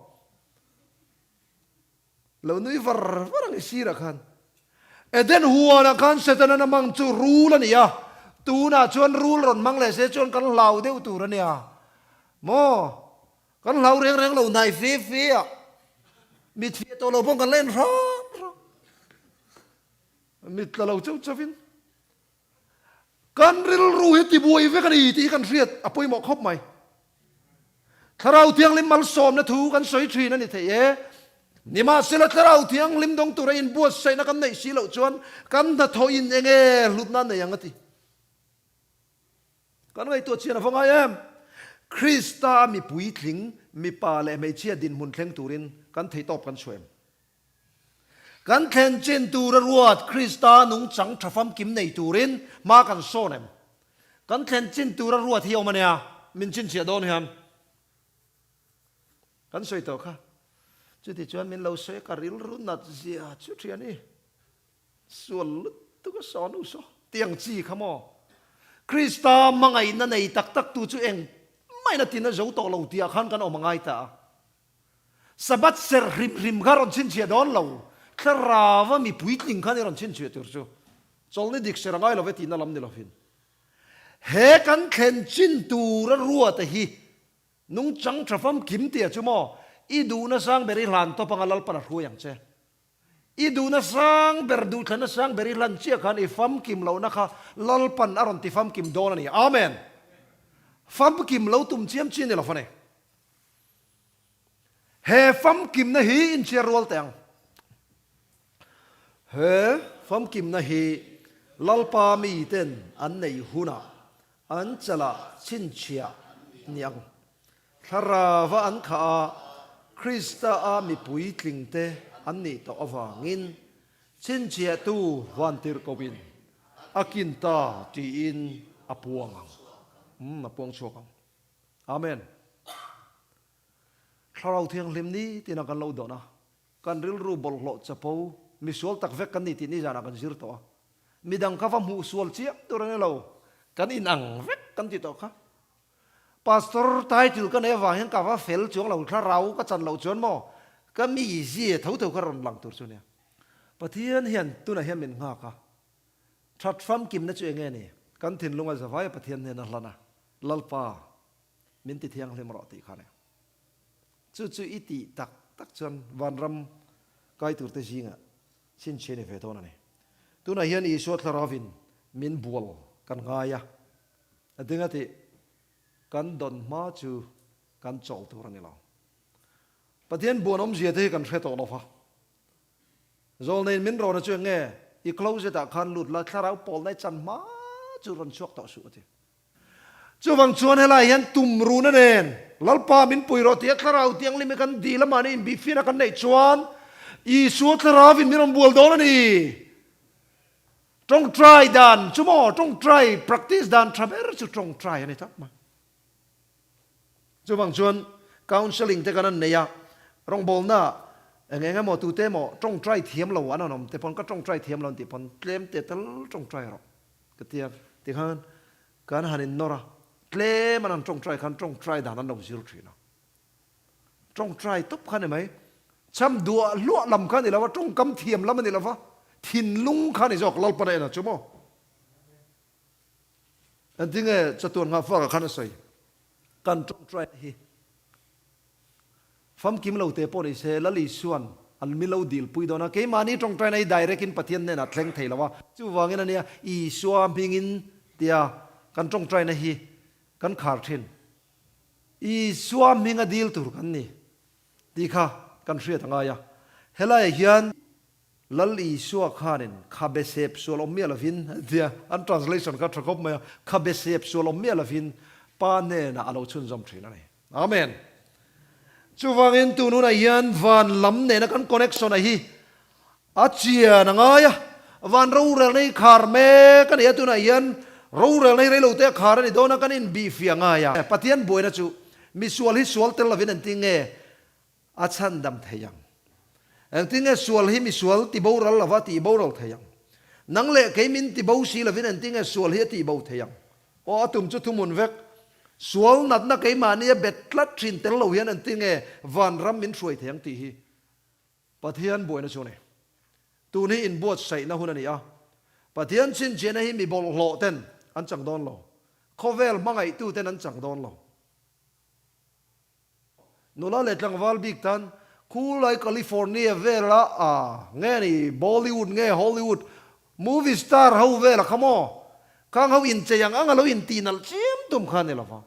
Lo nui var var ang i sirah khan. Eden huanah khan Setanan a hmang chu rul a ni a, tunah chuan rul rawn hmang leh se chuan kan hlau deuh tur a nia. Maw? Kan hlau reng reng lo hnai fe fe a, mit fiah tawh lo pawh kan la en hram hram. Mit tla lo chauh chauhin. Kan rilru hi tibuai vek a ni tih hi kan hriat a pawimawh khawp mai. Thlarau Thianghlim malsawmna thu kan sawi thin a ni thei e. Nimahsela Thlarau Thianghlim dawng tura inbuatsaihna kan neih si loh chuan kan hnathawhin eng nge hlutna a nei ang a ti. Kan ngaihtuah chian a va ngai em? Krista mi puitling, mipa leh hmeichhia dinhmun thleng turin kan theihtawp kan chhuah em? Kan thlen chin tura ruat Krista nungchang tha famkim nei turin hma kan sawn em? Kan thlen chin tura ruat hi awm a nia, min chhinchhiah dawn hian kan sawi tawh kha. Chuti chuan min lo sawi a, ka rilru nat zia chu thian i sual lutuk a sawn u saw tiang chi kha maw? Krista hmangaihna nei tak tak tu chu engmah in a tina zo tawh lo tihah khan kan awm a ngai ta a. Sabbath serh hrim hrim kha rawn chhinchhiah dawn lo, thlarava mi puitling khan i rawn chhinchhiah tur chu chawlhni dik ser a ngai lo ve tihna lam ni lovin he kan thlen chin tura ruata hi nungchang tha famkim tia chu maw i duhna sang ber i hlan tawp anga Lalpan a hruai ang che. I duhna sang ber, duhthlanna sang ber i hlan chiah khan i famkim lohna kha Lalpan a rawn ti famkim dawn a ni. Amen. Famkim lo tum chiam chi a ni lo fane. He famkimna hi inchhiar rual teh ang. He famkimna hi Lalpa miten an neih hunah an chalah chhinchhiah ni ang. Thlarauva an khah a, Krista-a mipui tlingte an nih tawh avangin chhinchhiahtu vantirhkohin a kin ta tiin a puang ang. Umm, a puang chhuak ang. Amen. Thlarau Thianghlim ni tina kan lo dawn a, kan rilru bawlhhlawh chapo, misual tak vek kan ni tih nizanah kan zir tawh a. Midang kha va hmuh sual chiam tur a ni lo, kan inang vek kan ti tawh kha. Pastor title ka nei avang hian ka va fel chuang lo, thlarau ka chan loh chuan maw ka mizia tho tho kha rawn lang tur chu nia. Pathian hian tunah hian min nghak a, that famkimna chu enge ni? Kan thinlunga zavaia Pathian hnena hlan a, Lalpa min ti thianghlim rawh tih kha a ni. Chu chu i tih tak tak chuan vanram kai turte zingah chhinchhiah a ni ve dawn a ni. Tunah hian Isua Thlaravin min bual kan ngai a, a ding a tih kan dawn hma chu kan chawl tur a ni lo. Pathian buan awmzia te hi kan hre tawh lo va. Zawlneiin min rawna chu eng nge i closet ah khan lut la, thlarau pawlna i chan hma chu rawn chhuak tawh suh a ti. Chuvang chuan helai hian tum runa nen Lalpa min pui rawh tia thlarau tianghlim hi kan dil a mahni inbihfiahna kan neih chuan Isua thlaravin min rawn bual dawn a ni. Tawngtai dan chu maw tawngtai practice dan tha ber chu tawngtai a ni tak mai. Chuvang chuan counselling te kan an nei a, rawngbawlna eng eng emaw tute emaw tawngtai thiam lo an rawn awm te pawn ka tawngtai thiam lo an tih pawn tlem te tal tawngtai rawh. Ka ti a, tikhan kan han innawr a, tlem an han tawngtai khan tawngtai dan an lo zir thin a. Tawngtai tawp kha ni mai, cham duah hluah lam kha ni lo a, tawngkam thiam lam a ni lo va, thinlung kha ni zawk Lalpana en a chu maw? Engtinge chatuan nghahfakah khan a sawi, kan tawngtaina hi Famkim lo te pawh ni se, Lal Isua'n an mi lo dilpui dawn a, keimahni tawngtaina hi direct in Pathian hnenah thleng thei lo a, chuvangin a nia Isua hmingin tia kan tawngtaina hi kan khar thin. Isua hminga dil tur kan ni tih kha kan hriat a ngai a, helaiah hian Lal Isua khanin khabe sep sual awm miah lovin a tia, an translation kha tha khawp mai a, khabe sep sual awm miah lovin Pa hnenah a lo chhunzawm thin a ni. Amen. Chuvangin tun hunah hian van lam nena kan connection a hi a chian a ngai a, van rorelna hi khar mek a ni a, tunah hian rorelna hi reilo te a khar a ni dawn a, kan inbihfiah ngai a. Pathian buaina chu misual hi sual tel lovin engtin nge a chhandam thei ang? Engtin nge sual hi misual tiboral lova tihboral thei ang? Nang leh kei min tibo si lovin engtin nge sual hi a tihbo thei ang? Aw, a tum chu thuhmun vek. Sual natna keimahni a bet tlat thin tel lo hian engtin nge vanram min hruai thei ang tih hi Pathian buaina chu a ni. Tun hi inbuatsaihna hun a ni a, Pathian chhinchhiahna hi mi bawlhhlawh ten an chang dawn lo, khawvel hmangaihtu ten an chang dawn lo. Nula leh tlangval bik tan khulai California vela a nge ni Bollywood nge Hollywood movie star ho vela kha maw khang ho inchei ang ang a lo intih nalh chiam tum kha a ni lova.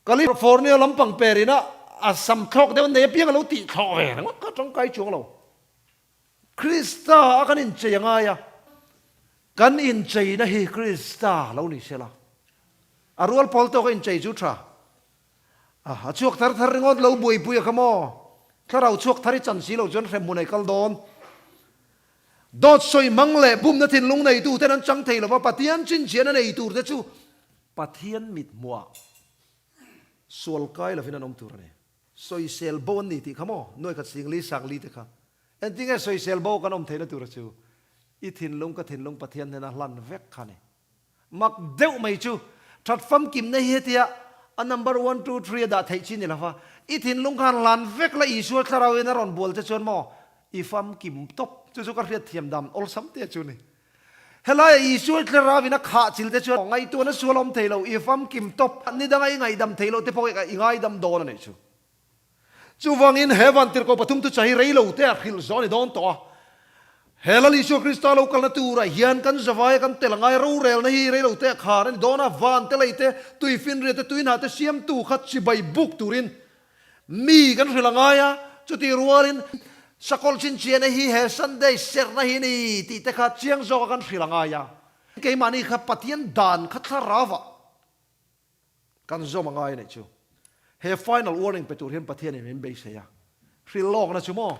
California lampang per ina a sam thlawk deuh nei apiang a lo tih thlawh ve ringawt kha tangkai chuang lo. Krista a kan inchei a ngai a, kan incheina hi Krista lo ni sela, a rual pawl tawka inchei chu tha. A chhuak thar thar ringawt lo buaipui a kha maw? Thlarau chhuak thar i chan si lo chuan hremhmun ei kal dawn. Dawt sawi hmang leh bumna thinlung neitu ten an chang thei lova, Pathian chinchiahna nei tur te chu Pathian mithmuah sual kai lovin an awm tur a ni. Sawisel bo an ni tih kha maw? Nuai khat singli sangli te kha. Engtinge sawisel bo kan awm theihna tura chu i thinlung ka thinlung Pathian hnena hlan vek kha ni. Mak deuh mai chu that famkimna hi hetia a number one two three a dah theih chi ni lova i thinlung khan hlan vek la Isua thlarau in a rawn bual che chuan maw i famkim tawp chu chu ka hriat thiam dan awlsam te chu ni. Helaia Isua thlarau in a khah chil te chuan ngaihtuahna sual awm thei lo i famkim tawp nidanga i ngaihdam theih loh te pawh i ngaidam dawn a nih chu. Chuvangin he vantirhkoh pathum thuchah hi rei lo te a hrilh zawh a ni dawn tawh a. He Lal Isua Krista lo kalna turah hian kan zavaia kan tel angai rorelna hi rei lo te a khar a ni dawn a, van te lei te, tuifinriat te, tuihnah te siamtu kha chibai buk turin mi kan hrilh angai a, chutih rualin. Sakawlh chinchiahna hi he Sunday serhna hi ni tih te kha chiang zawka kan hrilh a ngai a. Keimahni kha Pathian dan kha thlarauah kan zawm a ngai a nih chu. He final warning pe tur hian Pathianin min beisei a. Hrilh lawkna chu maw?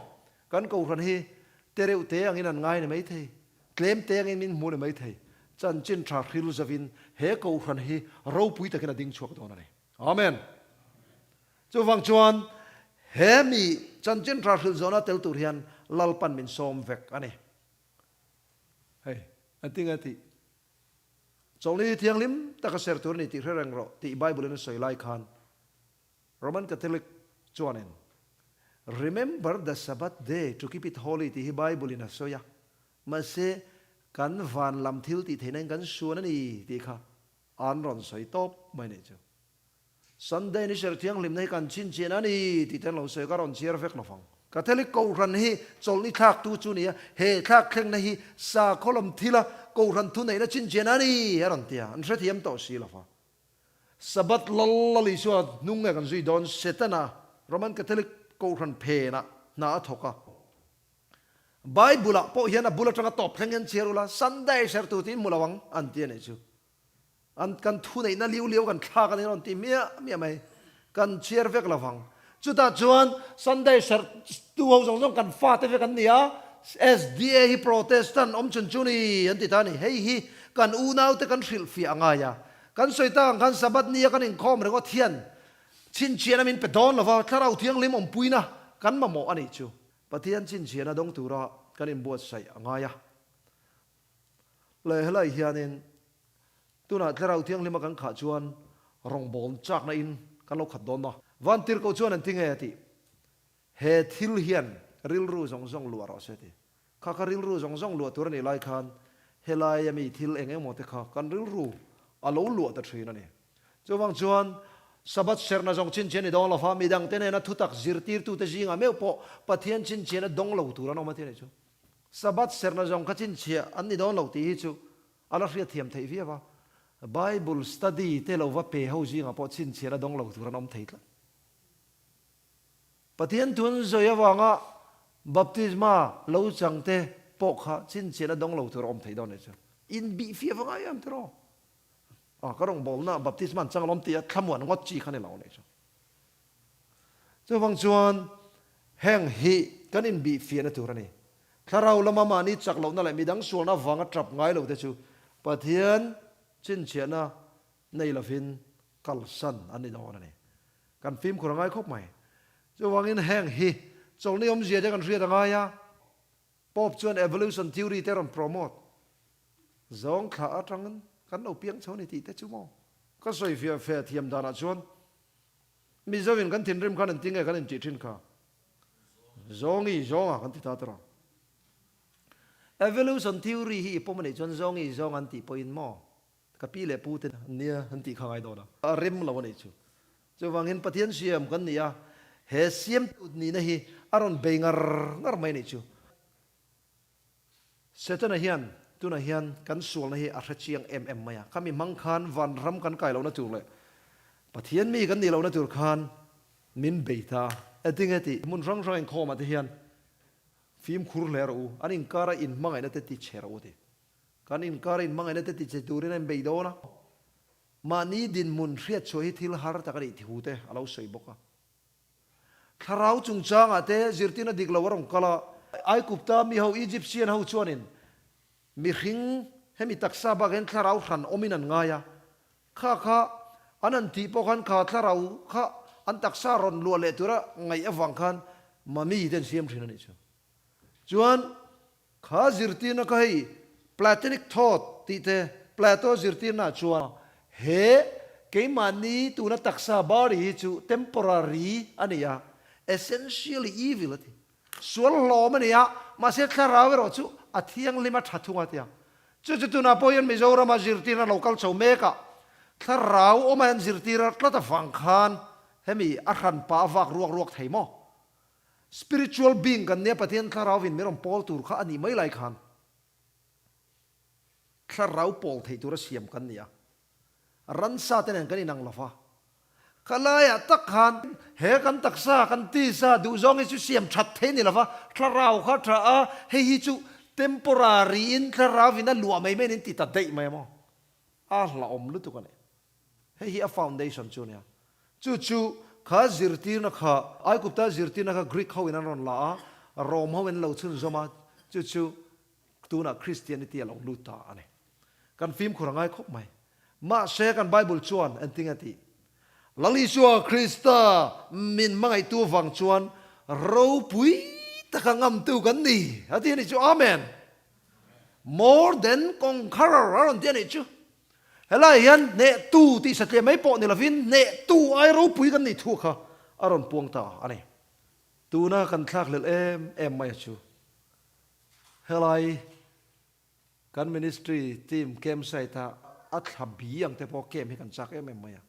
Kan kohhran hi te reuh te angin an ngai ni maithei, tlem te angin min hmu ni maithei. Chanchin tha hril zovin he kohhran hi ropui takin a ding chhuak dawn a ni. Amen. Chuvang chuan he mi chanchin tha hrilh zawhna tel tur hian Lalpan min sawm vek a ni. Hei, engtin nge tih? Chawlhni hi thianghlim taka ser tur a ni tih hre reng rawh tih Bible-in a sawi lai khan Roman Catholic chuanin Remember the Sabbath day to keep it holy tih hi Bible-in a sawi a, mahse kan van lam thil tih theihna in kan suan a ni tih kha an rawn sawi tawp mai nih chu. Sunday ni ser thianghlimna hi kan chhinchhian a ni tih te an lo sawi a, ka rawn chhiar vek lovang. Catholic Kohhran hi chawlhni thlaktu chu ni a, he thlak thlengna hi sakhaw lam thila Kohhran thuneihna chhinchhian a ni a rawn ti a, an hrethiam tawh si lova. Sabbath lal lal Isua hnung nge kan zui dawn? Setana, Roman Catholic Kohhran phenah hna a thawk a. Bible-ah pawh hian a bul atanga tawp thleng hian chhiar ula, Sunday sertu tiin hmu lo ang an ti a nih chu. An kan thuneihna liu liau kan thlak a ni rawn ti miah miah mai. Kan chhiar vek lo vang. Chutah chuan Sunday serh tu ho zawng zawng kan fate vek an ni a, SDA hi Protestant awm chun chu ni an ti ta a ni. Hei hi kan unaute kan hrilhfiah a ngai a. Kan sawi tak ang khan Sabbath nia kan inkhawm ringawt hian chhinchhiahna min pe dawn lo va, Thlarau Thianghlim awmpuina kan mamawh a nih chu. Pathian chhinchhiahna dawng tura kan inbuatsaih a ngai a. Leh helai hianin tunah Thlarau Thianghlima kan khah chuan rawngbawln chakna in kan lo khat dawn maw? Vantirhkoh chuan an ti nge a tih? He thil hian rilru zawng zawng luah rawh se ti. Kha kha rilru zawng zawng luah tur a nih lai khan helai ami thil eng emaw te kha kan rilru a lo luah ta thin a ni. Chuvang chuan Sabbath serhna zawng chhinchhian ni dawng lo fa, midangte nena thutak zirtirtute zingah meuh pawh Pathian chhinchhiana dawng lo tur an awm a ti a nih chu. Sabbath serhna zawng kha chhinchhiah an ni dawn lo tih hi chu a la hriatthiam theih viau a. Bible study te lo va pe ho zingah pawh chhinchhiahna dawng lo tur an awm thei tlat. Pathian thun zawi avanga baptisma lo chang te pawh kha chhinchhiahna dawng lo tur a awm thei dawn nih chu. Inbihfiah va ngai em tiraw? Ah, ka rawngbawlna baptisma an chang alawm tih a thlamuan ngawt chi kha ni lo nih chu. Chuvang chuan heng hi kan inbihfiahna tur a ni. Thlarau lama mahni chak lohna leh midang sualna avanga tap ngai lote chu Pathian chhinchhiahna nei lovin kalsan an ni dawn a ni. Kan fimkhur a ngai khawp mai. Chuvangin heng hi chawlhni awmzia te kan hriat a ngai a. Pope chuan evolution theory te rawn promote zawng thla atangin kan lo piang chho a ni tih te chu maw? Ka sawi fiah fe thiam danah chuan Mizoin kan thinrim khan engtin nge kan intih thin kha? Zawngi zawnga kan ti ta tawh. Evolution theory hi i pawm a nih chuan zawngi zawng an tih pawhin maw ka pi leh pu te nia an tih kha ngai dawn a. A rem lo a nih chu. Chuvangin Pathian siam kan ni a, he siamtu nihna hi a rawn bei ngar ngar mai a nih chu. Setana hian tunah hian kan sualna hi a hre chiang em em mai a, khami hmang khan vanram kan kai lohna tur leh Pathian mi kan nih lohna tur khan min bei ta. Engtinge tih hmun hrang hrang inkhawmah te hian fimkhur hle rawh u, an inkara inhmangaihna te ti che rawh u ti. Kan inkara inhmangaihna te ti che turin a inbei dawn a, mahni dinhmun hriatchhuah hi thil har tak a nih thu te a lo sawi bawk a. Thlarau chungchangah te zirtirna dik lo a rawn kal a. Aigupta mi ho, Egyptian ho chuanin mihring hemi taksa bak hian thlarau hran awmin an ngai a. Kha kha an han tih pawh khan kha thlarau kha an taksa rawn luah leh tura ngaih avang khan mummy te an siam thin a nih chu. Chuan Kha zirtirna kha hei Platonic thought tih te Plato zirtirna ah chuan he keimahni tuna taksa body hi chu temporary a ni a, essentially evil a ti. Sual hlawm a ni a, mahse thlarau erawh chu a thianghlim a tha thung a ti a. Chu chu tunah pawh hian Mizorama zirtirna lo kal chho mek a, thlarau awm a hian zirtir tlat avang khan hemi a hranpa a vak ruak ruak thei maw? Spiritual being kan nia Pathian thlarau in min rawn pawl tur kha a nih mai lai khan thlarau pawl theih tura siam kan ni a, ransa te nen kan inang lo va. Khalaiah tak khan he kan taksa, kan tisa duhzawng hi chu siam that thei ni lova, thlarau kha tha a, hei hi chu temporary in thlarau in a luah mai mai in ti ta daih mai a maw? A hlauhawm lutuk a ni. Hei hi a foundation chu a nia. Chu chu kha zirtirna kha Aigupta zirtirna kha Greek ho in an rawn la a, Rome ho in an lo chhunzawm a, chu chu tunah Christianity a lo lut ta a ni. Kan fimkhur a ngai khawp mai. Mahse kan Bible chuan engtin a tih? Lal Isua Krista min hmangaihtu vang chuan ropui taka ngamtu kan ni a ti a nih chu. Amen! More than conqueror a rawn ti a nih chu. Helai hian hnehtu tih satliah mai pawh ni lovin hnehtu ai ropui kan nih thu kha a rawn puang ta a ni. Tuna kan thlakhlelh em em mai a chu. Helai kan ministry team campsite a a thla bi ang te pawh camp hi kan chak em em mai a.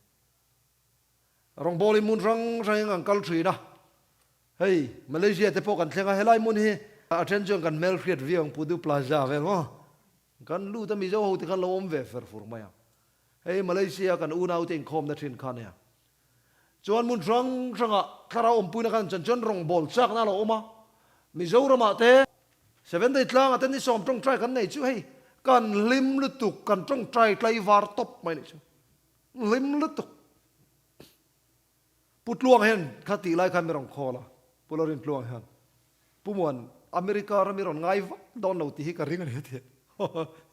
Rawngbawlin hmun hrang hrangin kan kal thin a, hei Malaysia te pawh kan thleng a, helai hmun hi a then chuan kan hmelhriat viau ang Pudu Plaza vel maw? Kan lut a Mizo ho te khan lo awm ve fer fur mai a, hei Malaysia kan unau te inkhawmna thin kha nia. Chuan hmun hrang hrangah thlarau awmpuina khan chan chuan rawngbâwl châkna a lo awm a, Mizoramah te Seven Day tlângah te ni sawm tawngtai kan nei chu hei kan hlim lutuk, kan tawngtai tlaivar tawp mai nih chu, hlim lutuk. Pu Tluang hian kha tih lai khan mi rawn call a, Pu Lorin Tluang hian, Pu Muan, America ram i rawn ngai vak dawn lo tih hi ka ring a ni a ti a,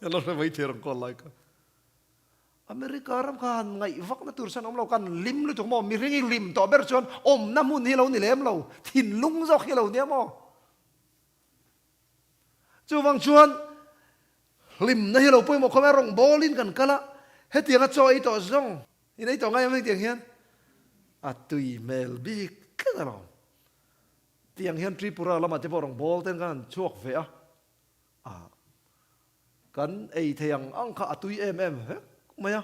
hian la hre mai thei rawn call lai kha. America ram kha han ngaih vakna tur chuan awm lo, kan hlim lutuk maw? Mihring hi hlim tawh ber chuan awmna hmun hi lo ni lem lo, thinlung zawk hi lo nia maw? Chuvang chuan hlimna hi lo pawimawh khawp mai, rawngbawlin kan kal a, hetianga chaw ei tawh zawng in ei tawh ngai em hetiang hian a tui hmel bik tlat alawm. Tiang hian Tripura lamah te pawh rawngbâwl ten kan han chhuak ve a, ah. Kan ei thei ang ang kha a tui em em vek mai a,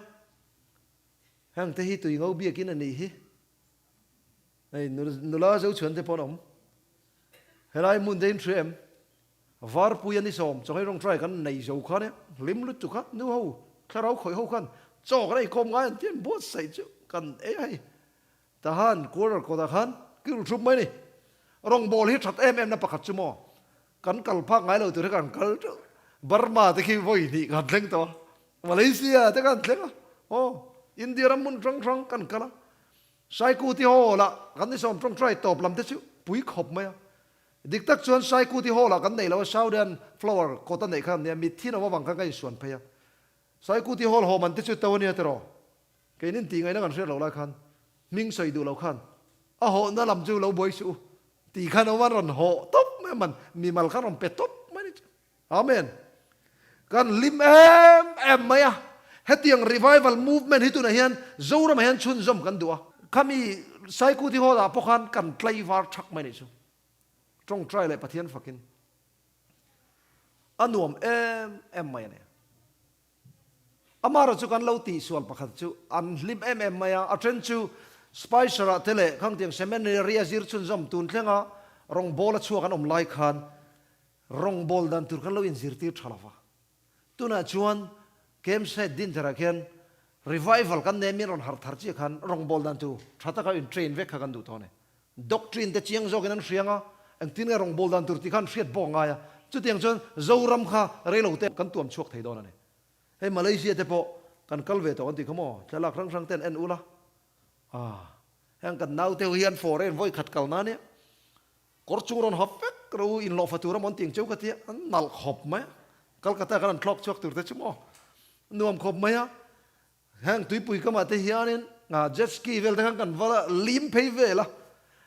heng te hi tui ngo biakin a nih hi. Hei nula zo chhuan te pawh an awm. Helai hmun te in hria em? Varpui a ni sawm, chaw hei rawng try kan nei zo kha nia, hlim lutuk kha, nu ho, thlarau khawih ho khan chaw kan ei khawm ngai an ti an buatsaih chu kan ei a hei. Tahan quarter kawtah khan kil thup mai a ni. Rawngbâwl hi that em em na pakhat chu maw? Kan kal phak ngai lo tur hi kan kal teuh. Burma te khi vawi hnih kan thleng tawh a, Malaysia te kan thleng a, aw India ram hmun hrang hrang kan kal a. Saikuti Hall ah kan ni sawm tawngtai tawp lam te chu pui khawp mai a. Dik tak chuan Saikuti Hall ah kan nei lo a, Southern Flower kawt a neih kha an nia, mitthi nawm avang khan ka insuan phei a. Saikuti Hall haw man te chu to a nia tiraw? Keinin tih ngaihna kan hriat loh lai khan hming sawi duh lo khan a hawhna lam chu lo buai suh u tih khan awm an rawn hawh tawp mai a, man mimal khan rawn pe tawp mai a ni chu. Amen. Kan hlim em em mai a, hetiang revival movement hi tunah hian Zoramah hian chhunzawm kan duh a. Khami Saikuti Hall ah pawh khan kan tlaivar thak mai a nih chu. Tawngtai leh Pathian fakin a nuam em em mai a ni. Amaherawhchu kan lo tihsual pakhat chu an hlim em em mai a, a then chu Spicer-ah te leh khangtiang seminary a zir chhunzawm tun thlenga rawngbâwl a chhuak an awm lai khan rawngbâwl dan tur khan lo inzirtir tha lo va. Tunah chuan campsite din therah khian revival kan nei min rawn harh thar chiah khan rawngbâwl dan tur tha taka in train vek kha kan duh tawh a ni. Doctrine te chiang zawkin an hria ang a, engtin nge rawngbâwl dan tur tih kha an hriat bawk ngai a, chutiang chuan Zoram kha reilo te kan tuam chhuak thei dawn a ni. Hei Malaysia te pawh kan kal ve tawh an tih kha maw, thlalak hrang hrang ten en ula, ah heng kan naute ho hi an foreign vawi khat kal na nia, kawr chung rawn hap vek ro inhlawhfa tur a maw an ti ang cheu ka tia, an nalh khawp mai a, Calcutta khan an thlawk chhuak tur te chu maw, nuam khawp mai a. Heng tuipui kamah te hianin jet ski vel te khan kan va lim phei vel a,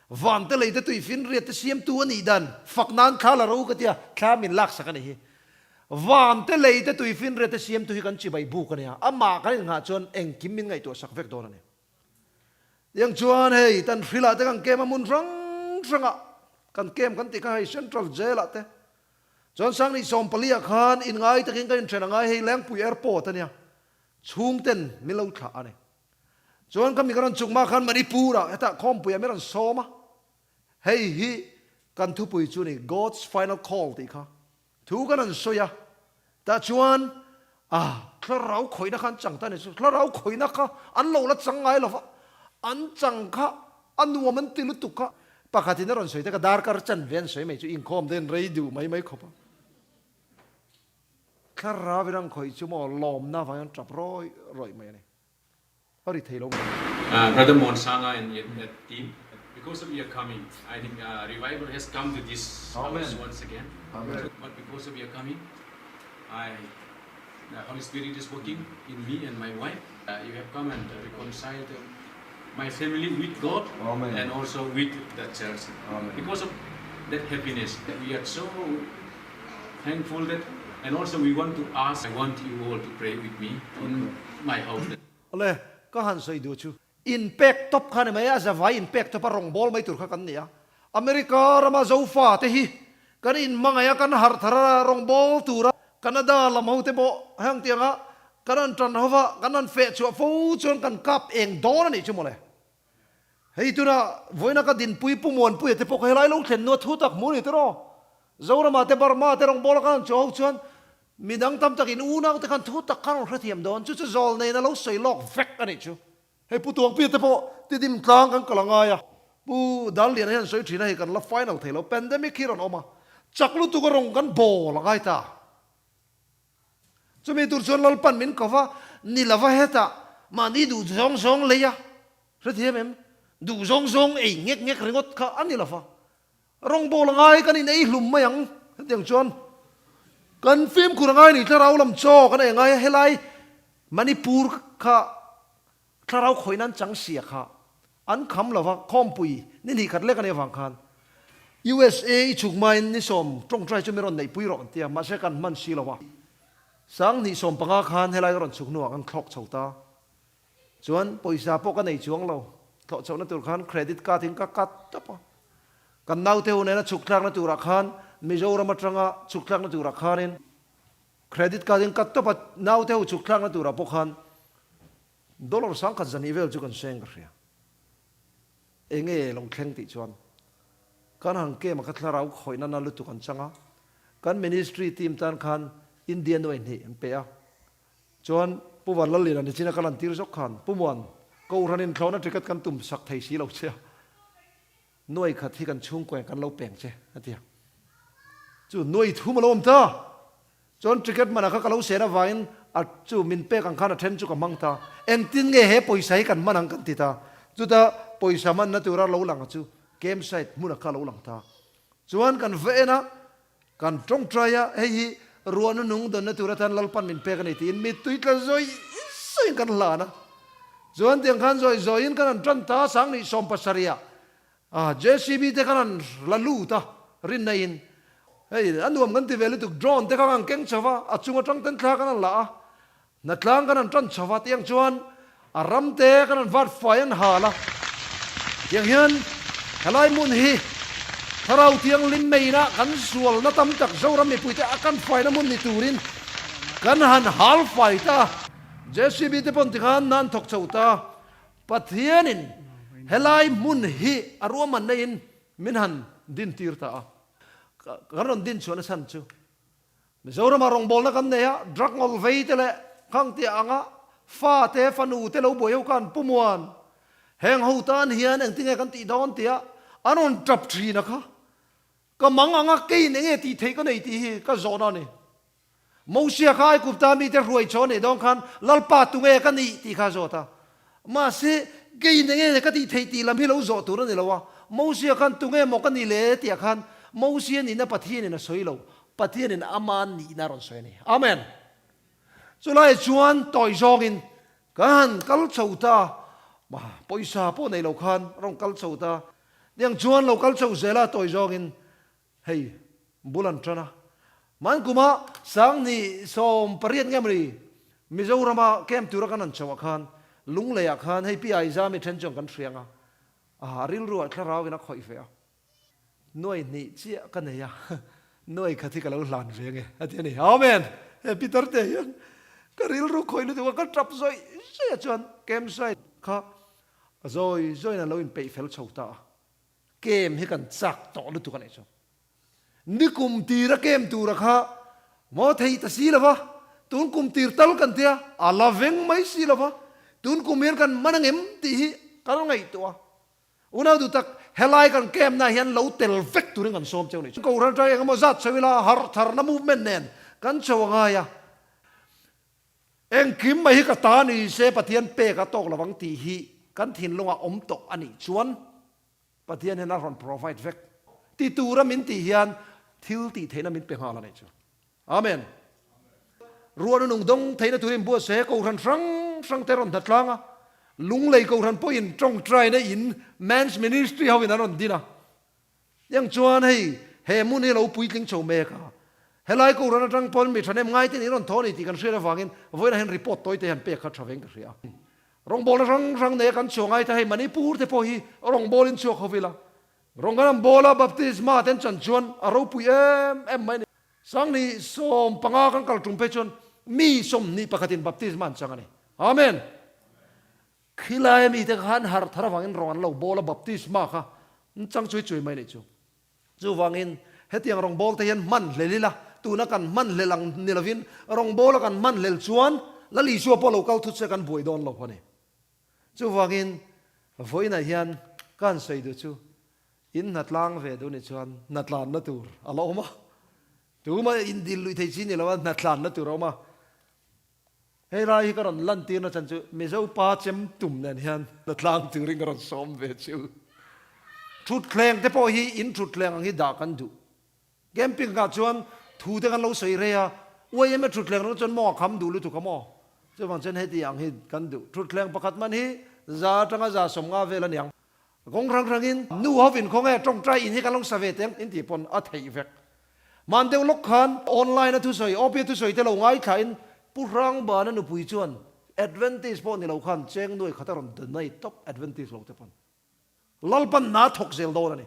van te lei te tui finriat te siamtu a nih dan fak nan thla la ro ka tia, thla min laksak a nih hi. Van te lei te tui finriat te siamtu hi kan chibai buk a nia, amah kan innghah chuan engkim min ngaihtuah sak vek dawn a ni. Tiang chuan hei tan hrilah te kan kem a hmun hrang hrangah kan kem kan tih kha hei Central Jail ah te chuan Sangni 14 ah khan inngai takin kan inthen a ngai hei Lengpui Airport a nia. Chhungten min lo thlah a ni. Chuan ka mi ka rawn chuk mah khan Manipur ah hetah khawmpui ah min rawn sawm a. Hei hi kan thupui chu ni God's final call tih kha thu kan rawn sawi a. Tah chuan ah thlarau khawihna kha an chang ta a ni. Chu thlarau khawihna kha an lo la chang ngai lo va. An chang kha a nuam an ti lutuk kha. Pakhatin a rawn sawi tak a, darkar chanve an sawi mai chu inkhawm te an rei duh mai mai khawp a. Thlarau in an khawih chu maw lawmna avangin an tap rawih rawih mai a ni. A ri thei lo mai. Brother Muansanga and the team because of your coming I think revival has come to this house once again but because of your coming I the Holy Spirit is working in me and my wife you have come and reconciled my family with God and also with the church because of that happiness we are so thankful that and also we want to ask I want you all to pray with me in my house that. Awle, ka han sawi duh chu. Inpek tawp kha ni mai a, zavai inpek tawp a rawngbâwl mai tur kha kan ni a. America rama Zofa te hi kan inhmangaih a, kan harh thar a, rawngbâwl tura Canada lam ho te pawh heng tianga kan han ṭan ho va, kan han feh chhuah fo chuan kan kap eng dawn a nih chu mawle. Hei tuna vawiina ka dinpui Pu Muanpuia te pawh kha helai lo thlen nua thu tak hmu a ni tiraw? Zorama te Burma te rawngbâwl a kan han chhuah ho chuan midang tam takin unau te khan thu tak khan rawn hrethiam dawn, chu chu zawl neiin a lo sawi lawk vek a nih chu. Hei Pu Tuangpuia te pawh Tidim tlang kan kal a ngai a, Pu Darliana hian sawi thin a hei kan la final thei lo, pandemic hi rawn awm a, chak lutuk a rawng kan bawl a ngai ta. Chumi tur chuan Lalpan min ko va, ni lova hetah mahni duh zawng zawng lei a, hrethiam em? Duh zawng zawng ei ngek ngek ringawt kha a ni lova, rawngbawl a ngai kan in ei hlum mai ang hetiang chuan kan fimkhur a ngai ni thlarau lam chaw kan ei a ngai a, helai Manipur kha Thlarau khawih nan chang sia kha an kham lo va, khawmpui ni hnih khat lek a nih avang khan USA i chhuk hmain ni sawm tawngtai chu mi rawn neihpui rawh an ti a, mahse kan hman si lo va. 2015 khan helai ka rawn chhuk hnuah kan thlawk chho ta. Chuan pawisa pawh ka nei chuang lo, thlawh chhohna tur khan credit card in ka cut tawp a. Kan naute ho nena chhuk thlakna turah khan Mizoram atanga chhuk thlakna turah khanin credit card in cut tawp a, naute ho chhuk thlakna turah pawh khan Dollar 10,000 zahnih vel chu kan seng ka hria. Enge lo thleng tih chuan kan han kem a kha thlarau khawihna na lutuk an chang a, kan ministry team tan khan India nuai hnih an pe a. Chuan Pu Vanlalliana nichina ka lantir zawk khan Pu Muan, Kohhran inthlawhna ticket kan tum sak thei si lo che a. Nuai khat hi kan chhungkuain kan lo peng che, a ti a. Chu nuai thum a lo awm ta. Chuan ticket manah kha ka lo sen avangin a chu min pek ang khan a then chu ka hmang ta. Engtin nge he pawisa hi kan hman ang kan ti ta. Chuta pawisa hmanna tura lo lang chu campsite hmunah kha a lo lang ta. Chuan kan va en a, Kan tawngtai a, hei hi ruahna nung dawnna tur atan Lalpan min pek a ni tiin mittui tla zawi zawiin kan hlan a. Chuan tiang khan zawi zawiin kan han tan ta a, 2017 ah JCB te khan han la lut a, rinna in hei a nuam kan ti ve lutuk, drone te kha kan keng chho va, a chung atang ten thla kan han la a, Hnatlang kan han tan chho va tiang chuan a ram te kan han vat fai an hal a, tiang hian helai hmun hi Thlarau Thianghlim meinah kan sualna tam tak Zoram mipuite a kan faina hmun ni turin kan han hal fai ta. JCB te pawn tikhan hna an thawk chho ta, Pathianin helai hmun hi a ruahmanna in min han dintir ta a, kan rawn din chhuahna chhan chu Mizorama rawngbawlna kan nei a, drug ngawl vei te leh khang tia anga fa te, fanu te lo buai ho khan Pu Muan, heng ho tan hian engtinge kan tih dawn tia an rawn tap thin a kha. Ka mang anga keiin enge tih theih ka nei tih hi ka zawhna a ni. Mosia kha Aigupta mite hruai chaw a neih dawn khan Lalpa tunge ka nih tih kha a zawt a. Mahse, keiin enge ka tih theih tih lam hi lo zawh tur a ni lo a. Mosia khan tunge maw ka nih le tih ah khan Mosia nihna Pathianin a sawi lo. Pathianin ama nihna a rawn sawi a ni. Amen. Chulai chuan tawi zawngin ka han kal chho ta, pawisa pawh nei lo khan rawn kal chho ta. Tiang chuan lo kal chho zel a tawi zawngin hei bul an tan a. Man kuma 2018 nge mawni Mizorama camp tura kan han chho ah khan Lunglei ah khan hei Pi Aizami then chuan kan hriang a, a rilru ah thlarau in a khawih ve a. Nuai hnih chiah ka nei a, nuai khat hi ka lo hlan ve nge a ti a ni. Amen! He Peter te hian ka rilru khawih lutuk a, ka tap zawih zawih a chuan campsite kha a zawi zawiin a lo inpeih fel chho ta a. Camp hi kan chak tawh lutuk a nih chu. Ni kum tira camp tura kha maw thei ta si lova, tun kum tir tal kan tia a la veng mai si lova, tun kum hian kan man angem tih hi. Kan ngaihtuah a. Unau duh tak, helai kan camp na hian lo tel vek turin kan sawm cheu ni. Kohhran atang engemaw zat chho ila harh tharna movement nen kan chho a ngai a. Engkim mai hi ka ta ni se Pathian pek a tawk lovang tih hi kan thinlungah awm tawh a nih chuan Pathian hian a rawn provide vek ti tura min tih hian thil tih theihna min pe nghal a nih chu. Amen. Ruahna nung dawng theihna turin buatsaih Kohhran hrang hrang te rawn hnatlang a, Lunglei Kohhran pawhin tawngtaina in Men's Ministry ho in an rawn din a. Tiang chuan hei he hmun hi lo puitling chho mek a, helai Kohhran atang pawn mi thahnem ngai ten in rawn thaw a ni tih kan hriat avangin vawiinah hian report tawi te hian pek kha tha veng ka hria a. Rawngbawlna hrang hrang nei a kan chhuah ngai ta hei Manipur te pawh hi rawngbawlin chhuak ho ila. Rawng kan han bawl a, baptisma ten chan chuan a ropui em em mai a ni. Sangni 15 kan kal tum phei chuan mi 21 in baptisma an chang a ni. Amen! Khilai mite kha an harh thar avangin rawng an lo bawl a, baptisma kha an chang chui chui mai a nih chu. Chuvangin hetiang rawngbawlte hian hman hlel ila, tuna kan hman hlel ang ni lovin rawngbawla kan hman hlel chuan Lal Isua pawh lo kal thut se kan buai dawn lo a ni. Chuvangin vawiinah hian ka han sawi duh chu in hnatlang ve duh nih chuan hnatlanna tur a la awm a, tumah indil luih thei chi ni lo a hnatlanna tur a awm a. Hei lai hi ka rawn lantirna chan chu Mizo pa chem tum nen hian hnatlang turin ka rawn sawm ve chu. Thutthleng te pawh hi in thutthleng ang hi dah kan duh. Camping ah chuan thu te kan lo sawi rei a, YMA thutthleng rawng chuan maw a kham duh lutuk a maw? Chuvang chuan heti ang hi kan duh. Thutthleng pakhat man hi za atanga 150 vel a niang. Kawng hrang hrangin nu hovin khawnge tawngtai in hi kan lo sa ve teng in tih pawn a theih vek. Hman deuh lawk khan online a thusawi, OP a thusawi te lo ngaithla in Pu Hrangbana nupui chuan Adventist pawh ni lo khan cheng nuai khat a rawn donate tawp Adventist lo te pawn. Lalpan hna thawk zel dawn a ni.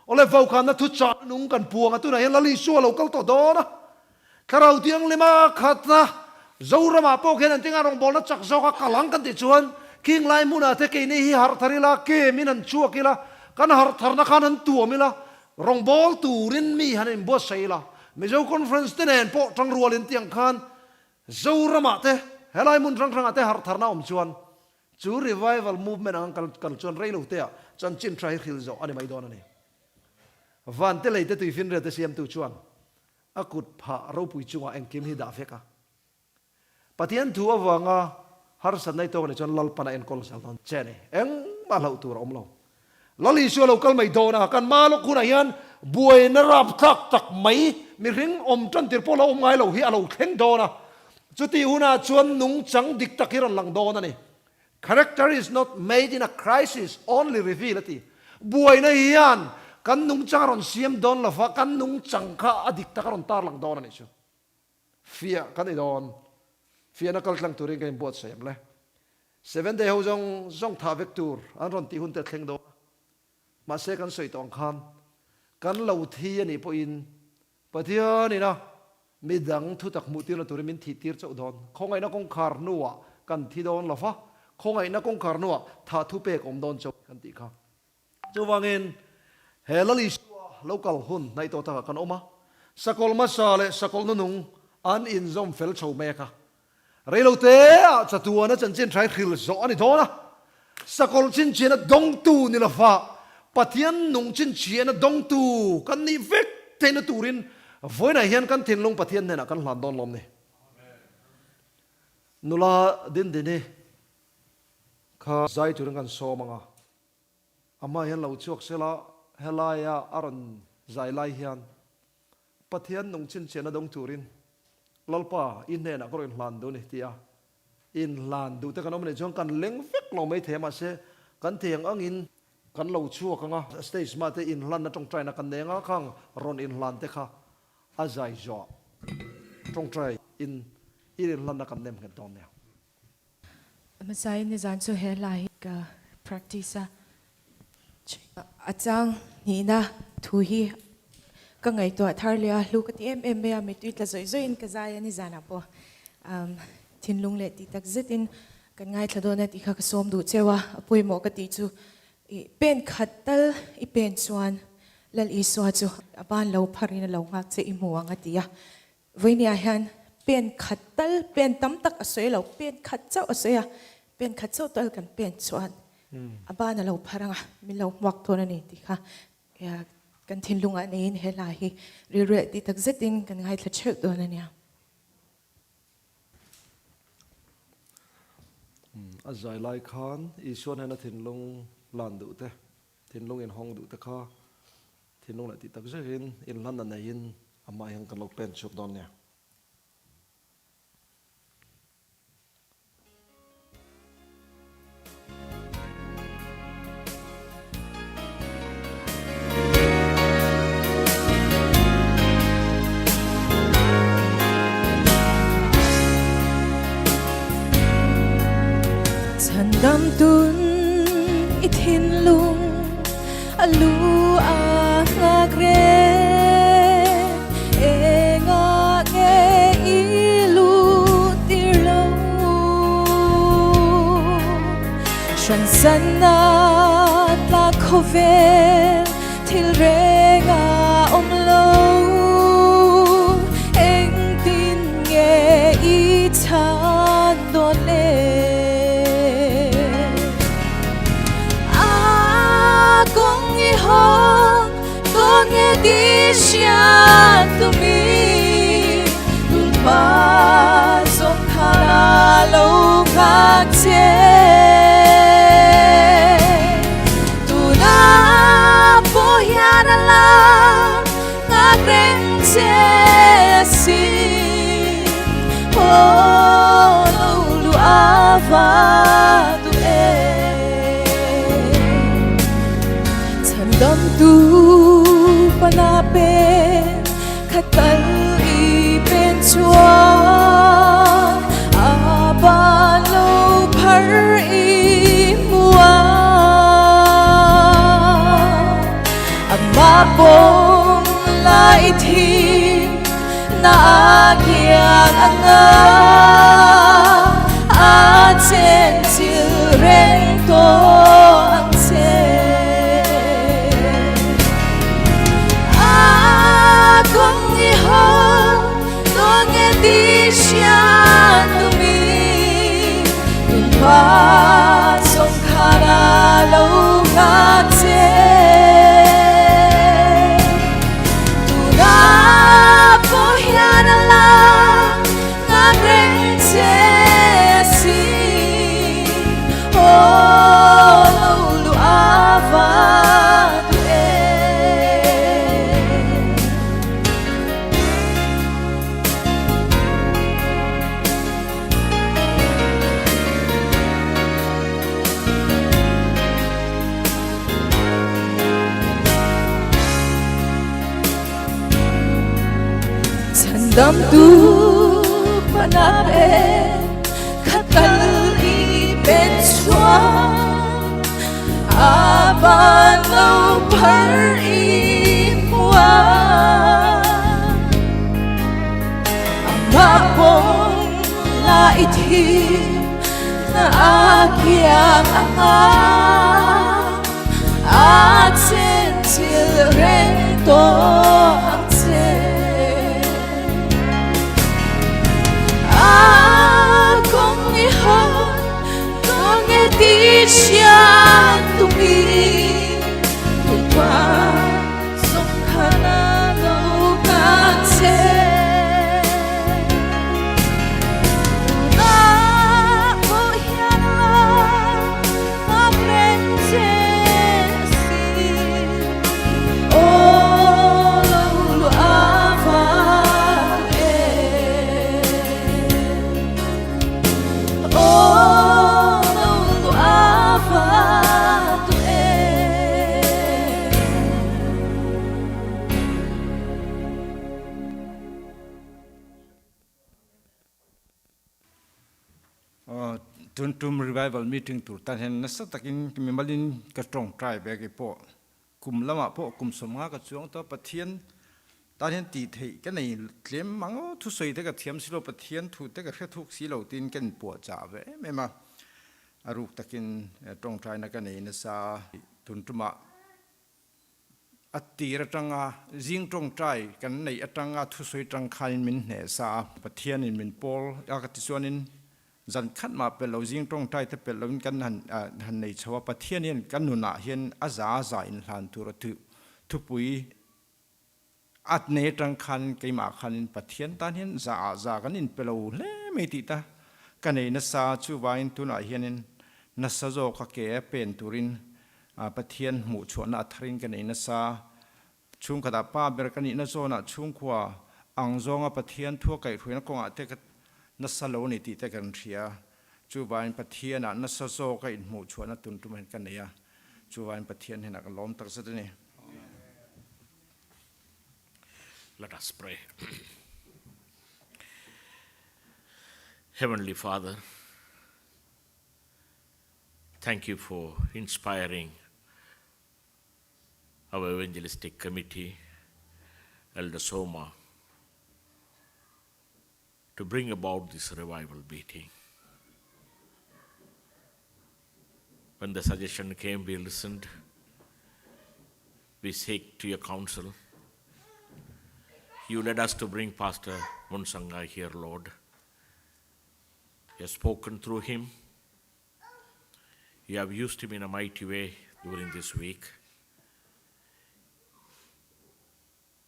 Awle vaukanna thu chah nung kan puang a, tunah hian Lal Isua lo kal tawh dawn a. Thlarau Thianghlima khatna Zoramah pawh khian an tinga rawngbawlna chak zawk a kal ang kan tih chuan khing lai hmunah te keini hi harh thar ila, kem in han chhuak ila, kan harh tharna khan han tuam ila, rawngbâwl turin mi han inbuatsaih ila, Mizo Conference te nen pawh tangrualin tiang khan Zoramah te helai hmun hrang hrangah te harh tharna awm chuan Chu revival movement ang kal kal chuan reilo te ah chanchin tha hi hril zawh a ni mai dawn a ni. Van te lei te tui finriat te siamtu chuan a kut phah ropui chungah engkim hi dah vek a. Pathian thu avanga harsatna i tawk a nih chuan Lalpan a enkawl zel dawn che a ni. Engmah hlauh tur a awm lo. Lal Isua lo kal mai dawn a, kan hma lawk hunah hian buaina rapthlak tak mai mihring awm tan tir pawh la awm ngai lo hi a lo thleng dawn a, chutih hunah chuan nungchang dik tak hi rawn lang dawn a ni. Character is not made in a crisis, only revealed a ti. Buaina hian kan nungchang a rawn siam dawn lo va, kan nungchang kha a dik tak a rawn tarlang dawn a nih chu. Fiah kan ni dawn. Fiahna kal tlang turin kan inbuatsaih ang le. Seven Day ho zawng zawng thah vek tur an rawn tih hun te a thleng dawn a. Mahse kan sawi tawh ang khan kan lo thi a nih pawhin Pathian ina midang thutak hmuh tirna turin min thih tir chauh dawn. Khawngaihna kawngkhar hnuah kan thi dawn lo va, khawngaihna kawngkhar hnuah thah thu pek awm dawn chauh kan tih kha. Chuvangin, he Lal Isua lo kal hun hnaih tawh takah kan awm a, sakawlh hmasa leh sakawlh nunung an inzawm fel chho mek a. Reiloteah chatuana chanchin hrai hril zawh a ni dawn a, sakawlh chinchiana dawngtu ni lova Pathian nung chinchiana dawngtu kan nih vek theihna turin vawiinah hian kan thinlung Pathian hnenah kan hlan dawn lawm ni. Nula Dindini kha zai turin kan sawm ang a. Amah hian lo chhuak sela, helaia a rawn zai lai hian Pathian nung chhinchhiahna dawng turin Lalpa i hnenah ka rawn inhlan duh a ni ti a inhlan duh te kan awm a nih chuan kan leng vek lo mai thei a, mahse kan thei ang angin kan lo chhuak ang a, stage hmah te inhlanna tawngtaina kan nei ang a, khang rawn inhlan te kha a zai zawh tawngtai in inhlanna kan nem nghet dawn nia. Hmasai nizan chu he hla hi ka practice a, a chang hnihna thu hi ka ngaihtuah thar leh a, hlu ka ti em em mai a, mittui tla zawih zawih in ka zai a nizanah pawh thinlung leh tih tak zetin kan ngaithla dawn a tih kha ka sawm duh cheu a, a pawimawh ka tih chu i pen khat tal i pen chuan Lal Isua chu a ban lo pharin a lo nghak che i hmu ang a ti a. Vawinia hian pen khat tal, pen tam tak a sawi lo, pen khat chauh a sawi a, pen khat chauh tal kan pen chuan. A ban a lo phar ang a, min lo hmuak dawn a ni tih kha kan thinlungah neiin he hla hi rilru leh tih tak zetin kan ngaithla theuh dawn a nia. A zai lai khan Isua hnena thinlung lan duh te, thinlung inhawng duh te kha thinlung leh tih tak zetin inhlanna neiin amah hian kan lo pen chhuak dawn nia. Chhandam tun i thinlung a lu a nghak reng Engah nge i lut tir lo? Hransanna tlak khawvel thil reng a awm lo. Engtin nge i chhan dawn le? A kawng i hawng Dawn nge ti hriat tumi tunhma zawng khan a lo nghak che. Tuna pawh hian a la nghak reng che asin. Aw lo luh a va duh em. Chhandamtu pana pen khat kal i pen chuan a ban lo phar i mua. Amah pawm lai thim na a kiang anga a chen chil reng tawh ang che. A kawng i haw dawn nge ti hriat tumi tunhma sawm khan a lo nghak che. Tuna pawh hian a la nghak reng che si. Aw lo luh a va duh em. Chhandamtu pana pen khat kal i pen chuan a ban lo phar i hua amah pawng la i thim na a kiang anga A chen chil reng tawh ang che. A kawng i hawn dawn nge ti hriat tumi tupa zawng khan a lo nghak che. Tunah pawh hian la Nghak reng che si aw lo luah a vang em aw lo luah a vang duh em. Tun tum revival meeting tur tan hian nasa takin mimalin ka tawngtai ve ke pawh kum lamah pawh kum 50 ka chuang tawh Pathian tan hian tih theih ka nei tlem mang aw thusawi te ka thiam si lo Pathian thu te ka hre thuk si lo tiin ka inpuahchah ve em em a a ruk takin tawngtaina ka nei nasa tun tumah A tir atanga zing tawngtai kan neih atanga thusawi tang khanin min hneh sa a, Pathianin min pawl a ka ti chuanin Zan khat mah pelh lo zing tawngtai te pelh loin kan han han nei chho a, Pathian hian kan nunah hian a za a za inhlan tur a thupui a nei atang khan keimah khanin Pathian tan hian za ah za kan inpe lo hle mai tih ta ka nei nasa chuvangin tunah hianin nasa zawka ke a pen turin Pathian hmuhchhuahna a tharin ka nei nasa. Chhungkhatah pa ber ka nihna zawnah chhungkhua ang zawnga Pathian thua kaihhruaina kawngah te ka nasa lo ni tih te kan hria. Chuvangin Pathianah nasa zawka inhmuhchhuahna tun tum hian ka nei a, chuvangin Pathian hnenah ka lawm takzet a ni. Let us pray. Heavenly Father, thank you for inspiring our evangelistic committee, Elder Soma, to bring about this revival meeting. When the suggestion came, we listened. We seek to your counsel. You led us to bring Pastor Munsanga here, Lord. You have spoken through him. You have used him in a mighty way during this week.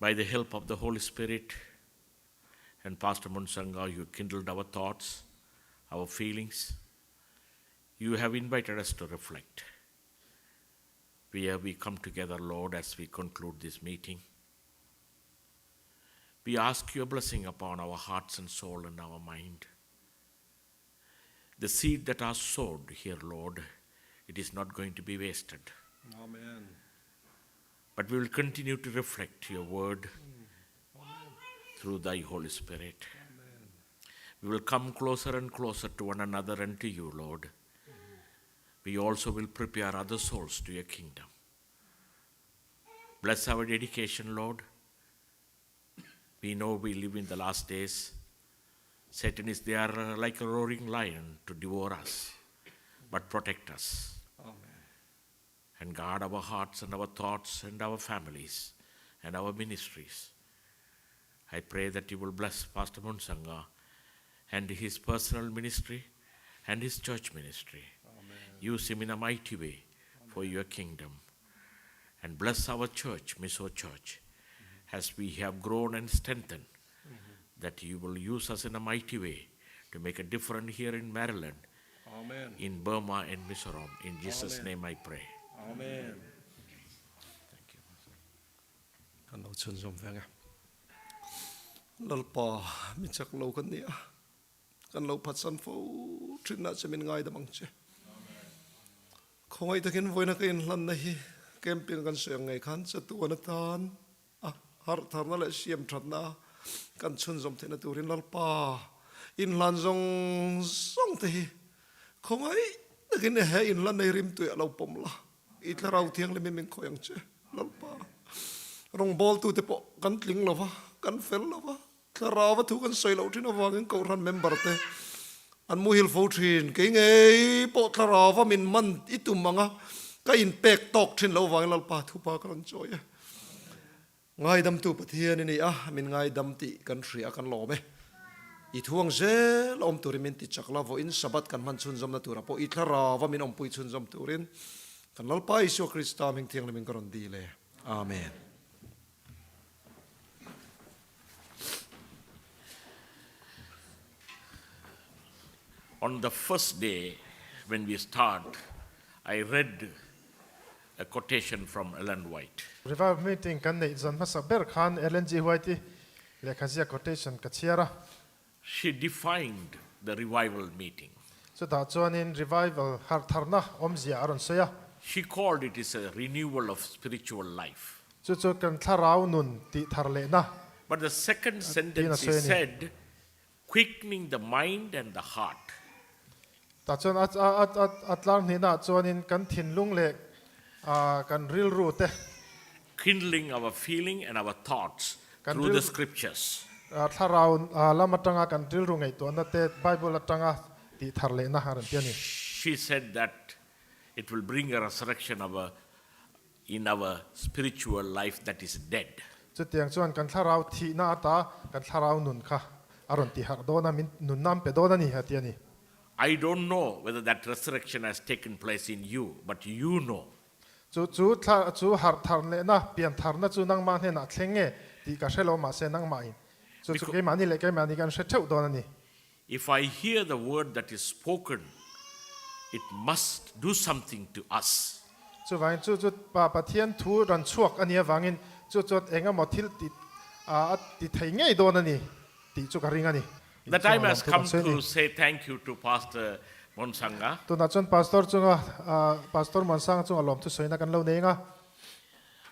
By the help of the Holy Spirit and Pastor Munsanga, you kindled our thoughts, our feelings. You have invited us to reflect. We have we come together, Lord, as we conclude this meeting. We ask your blessing upon our hearts and soul and our mind. The seed that are sowed here, Lord, it is not going to be wasted. Amen. But we will continue to reflect your word through thy Holy Spirit. Amen. We will come closer and closer to one another and to you, Lord. We also will prepare other souls to your kingdom. Bless our dedication, Lord. We know we live in the last days. Satan is there like a roaring lion to devour us, but protect us. Amen. And guard our hearts and our thoughts and our families and our ministries. I pray that you will bless Pastor Munsanga and his personal ministry and his church ministry. Amen. Use him in a mighty way for your kingdom. And bless our church, Mizo Church, as we have grown and strengthened, that you will use us in a mighty way to make a difference here in Maryland, Amen. in Burma and Mizoram. In Jesus' Amen. name I pray. Amen. Thank you. Kan lo chhunzawm veng e. Lalpa, mi chak lo kan ni a. Kan lo phatsan fo thinna che min ngaidam ang che. Khawngaih takin vawiina ka inhlanna hi camping kan sawi ang ngei khan chatuan atan a harh tharna leh siam thatna kan chhunzawm theihna turin Lalpa inhlan zawng zawng te hi khawngaih takin he inhlan ei rimtuiah lo pawm la, i thlarau thianghlim hi min khawih ang che Lalpa. Rawngbawltute pawh kan tling lo va, kan fel lo va, Thlarau a thu kan sawi loh thin avangin Kohhran member te an muhil fo thin. Kei ngei pawh thlarau a min man i tum ang a, ka inpek tawk thin loh avangin Lalpa thupa ka rawn chawi e. Ngaidamtu Pathian i ni a, min ngaidam tih kan hria a kan lawm e. I thu ang zel a awm turin min ti chak la, vawiin Sabbath kan hman chhunzawmna turah pawh i thlarau a min awmpui chhunzawm turin kan Lalpa Isua Krista hming thianghlimin ka rawn dil e. Amen. On the first day when we start, I read a quotation from Ellen White. Revival meeting kan neih zan hmasa ber khan Ellen G. White-i lehkha ziak quotation ka chhiar a. She defined the revival meeting. Chutah chuanin revival harhtharna awmzia a rawn sawi a. She called it is a renewal of spiritual life. Chu chu kan thlarau nun tih thar lehna But the second tiin a sentence she sawi a ni. said, quickening the mind and the heart. Tah chuan a a a a tlar hnihnaah chuanin kan thinlung leh kan rilru te. Kindling our feeling and our thoughts Kan through the ril scriptures. Thlarau lam atanga kan rilru ngaihtuahna te Bible atanga tih thar lehna a rawn ti a ni. She said that it will bring a resurrection of a in our spiritual life that is dead. Chutiang chuan kan thlarau thihna ata kan thlarau nun kha a rawn ti harh dawn a, min nunna an pe dawn a ni, a ti a ni. I don't know whether that resurrection has taken place in you, but you know. Chu chu thla chu harh thar lehna, pian tharna chu nangmah hnenah thleng nge tih ka hre lo mahse nangmahin chu chu keimahni leh keimahni kan hre theuh dawn a ni. If I hear the word that is spoken, it must do something to us. Chuvangin chu chu Pa Pathian thu rawn chhuak a nih avangin chu chuan eng emaw thil ti a ti thei ngei dawn a ni tih chu ka ring a ni. The time has come to say thank you to Pastor Muansanga. Tunah chuan Pastor chunga Pastor Muansanga chunga lawmthu sawina kan lo nei ang a.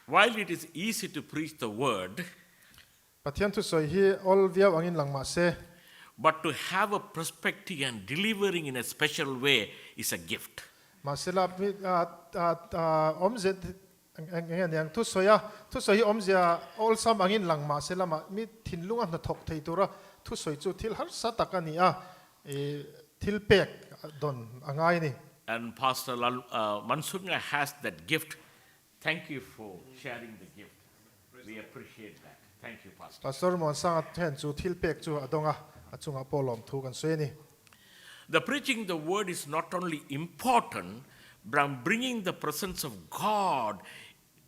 While it is easy to preach the word, Pathian thusawi hi awl viau angin lang mah se. But to have a perspective and delivering in a special way is a gift. Mahsela awmzia eng nge niang thusawi a, thusawi hi awmzia awlsam angin lang mah se lama mi thinlunga hnathawk thei tura thusawi chu thil harsa tak a ni a, thil pek dawn a ngai a ni. And Pastor Lal Mansunga has that gift Thank you for sharing the gift. We appreciate that. Thank you, Pastor. Pastor Muansanga hian chu thil pek chu a dawng a, a chungah pawh lawmthu kan sawi a ni. The preaching the word is not only important but bringing the presence of God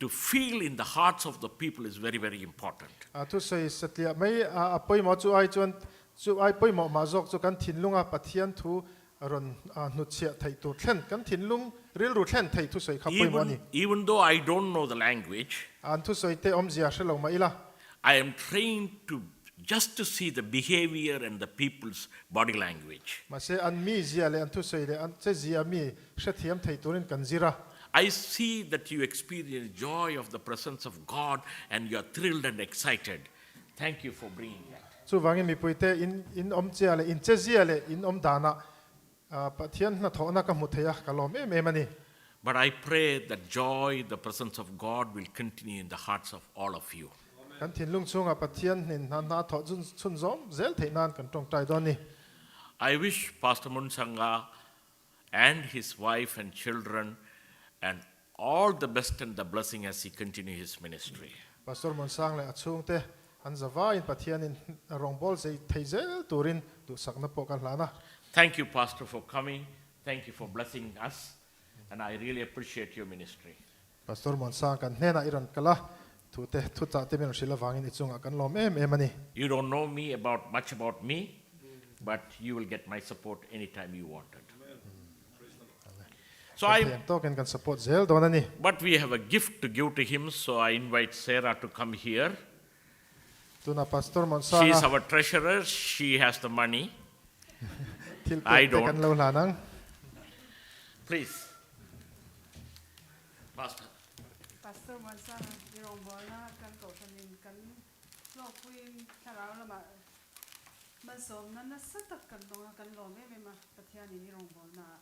to feel in the hearts of the people is very very important. A thusawi satliah mai a pawimawh chu ai chuan chu ai pawimawh mah zawk chu kan thinlunga Pathian thu Rawn hnutchhiah theih tur thlen kan thinlung rilru thlen theih thusawi kha pawimawh a ni. Even though I don't know the language. An thusawi te awmzia hre lo mah ila. I am trained to just to see the behavior and the people's body language. Mahse an mizia leh an thusawi leh an chezia mi hrethiam thei turin kan zir a. I see that you experience joy of the presence of God and you are thrilled and excited. Thank you for bringing that. Chuvangin mipuite in in awmchia leh in chezia leh in awm danah Pathian hnathawhna ka hmu thei a, ka lawm em em a ni. But I pray that joy, the presence of God will continue in the hearts of all of you. Kan thinlung chhungah Pathian hnin hna hna thawh chhun zawm zel theih nan kan tawngtai dawn a ni. I wish Pastor Munsanga and his wife and children and all the best and the blessing as he continue his ministry. Pastor Muansang leh a chhungte an zavaiin Pathianin rawngbâwl zei thei zel turin duhsakna pawh ka hlan a. Thank you Pastor for coming, thank you for blessing us and I really appreciate your ministry. Pastor Muansang kan hnenah i rawn kal a, thute thuchah te min rawn hrilh avangin i chungah kan lawm em em a ni. You don't know me about much about me but you will get my support anytime you wanted. So I Kan tawkin kan support zel dawn a ni. But we have a gift to give to him so I invite Sarah to come here. Tuna Pastor Monsanga. She is our treasurer, she has the money. Thil I pek te kan don't. lo hlan ang. Please. Pastor. Pastor Monsanga i rawngbawlna kan kohhranin kan hlawkpuiin thlarau lamah malsawmna nasa tak kan dawng a, kan lawm em em a, Pathianin i rawngbawlnaah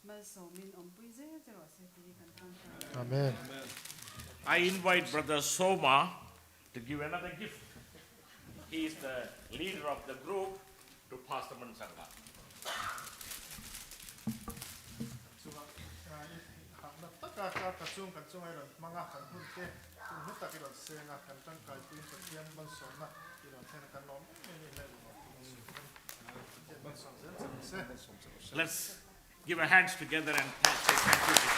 Malsawmin awmpui zel che rawh se tih hi kan tan ta. Amen. I invite brother Soma to give another gift. He is the leader of the group to Pastor Mansanga. Chungah i hahna taka ka ka chung kan chunga i rawn hmang a, kan hun te hun hlu tak i rawn seng a, kan tangkaipuiin Pathian malsawmna i rawn thlen a, kan lawm em em i leh Pathian malsawm zel che rawh se. Let's give our hands together and say thank you to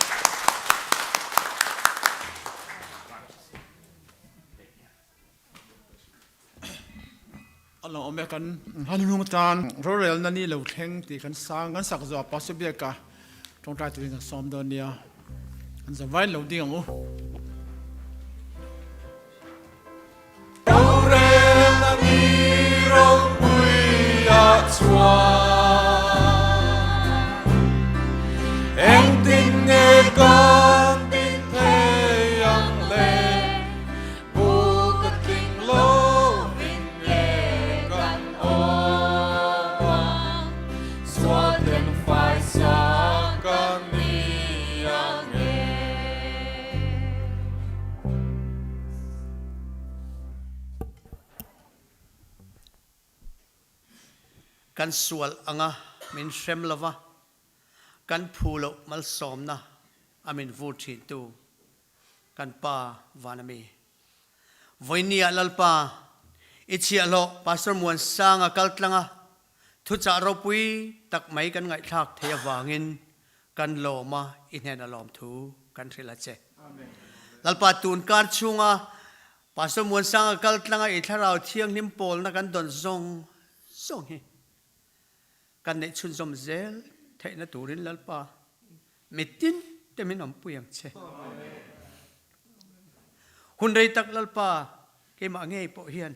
A lawm e kan han hnung tan rorelna ni lo thleng tih kan sang kan sak zawh Pastor Biaka tawngtai turin kan sawm dawn nia an zavai lo ding ang u. Rorelna ni ropuiah chuan engtin nge kan din thei ang le? Buk a tling lovin nge kan awm ang? Sualten faisa kan ni ang e? Kan sual anga min hrem lova, kan phu loh malsawmna a min vur thintu kan Pa van a mi. Vawinia Lalpa i chhiahhlawh Pastor Muansanga kaltlanga. Thuchah ropui tak mai kan ngaihthlak thei avangin kan lawm a, i hnena lawmthu kan hrilh a che. Lalpa tun kar chhunga Pastor Muansanga kal tlanga i thlarau thianghlim pawlna kan dawn zawng zawng hi kan neih chhunzawm zel theihna turin Lalpa mitin te min awmpui ang che. Hun rei tak Lalpa keimah ngei pawh hian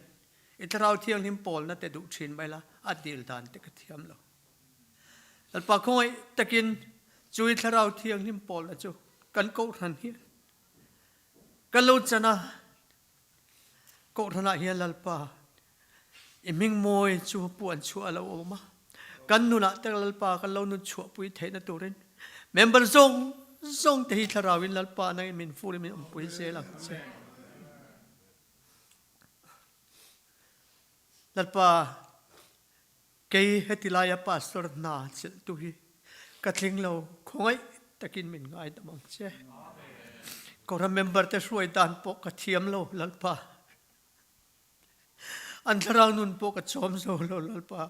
i thlarau thianghlim pawlna te duh thin mai la, a dil dan te ka thiam lo. Lalpa khawngaih takin chu i thlarau thianghlim pawlna chu kan kohhran hian ka lo chan a, kohhranah hian Lalpa i hming mawi chu puan chhuah a lo awm a, kan nunah te Lalpa kan lo nun chhuahpui theihna turin member zawng zawng te hi thlarauin Lalpa nangin min furin min awmpui zel ang che. Lalpa Kei heti laia pastor hna chelhtu hi ka tling lo, khawngaih takin min ngaidam ang che. Kohhran member te hruai dan pawh ka thiam lo Lalpa. An thlarau nun pawh ka chawm zo lo Lalpa.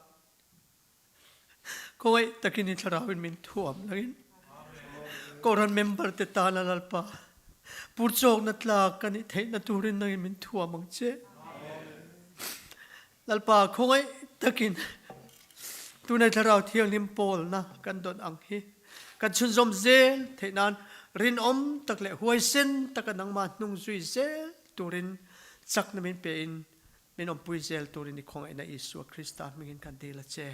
Khawngaih takin i thlarauin min thuam langin Kohhran member te tana Lalpa purchawkna tlak ka nih theihna turin nangin min thuam ang che. Lalpa khawngaih takin tunei Thlarau Thianghlim pawlna kan dawn ang hi kan chhunzawm zel theih nan rinawm tak leh huaisen taka nangmah hnung zui zel turin chakna min pe in min awmpui zel turin i khawngaihna Isua Krista hmingin kan dil a che.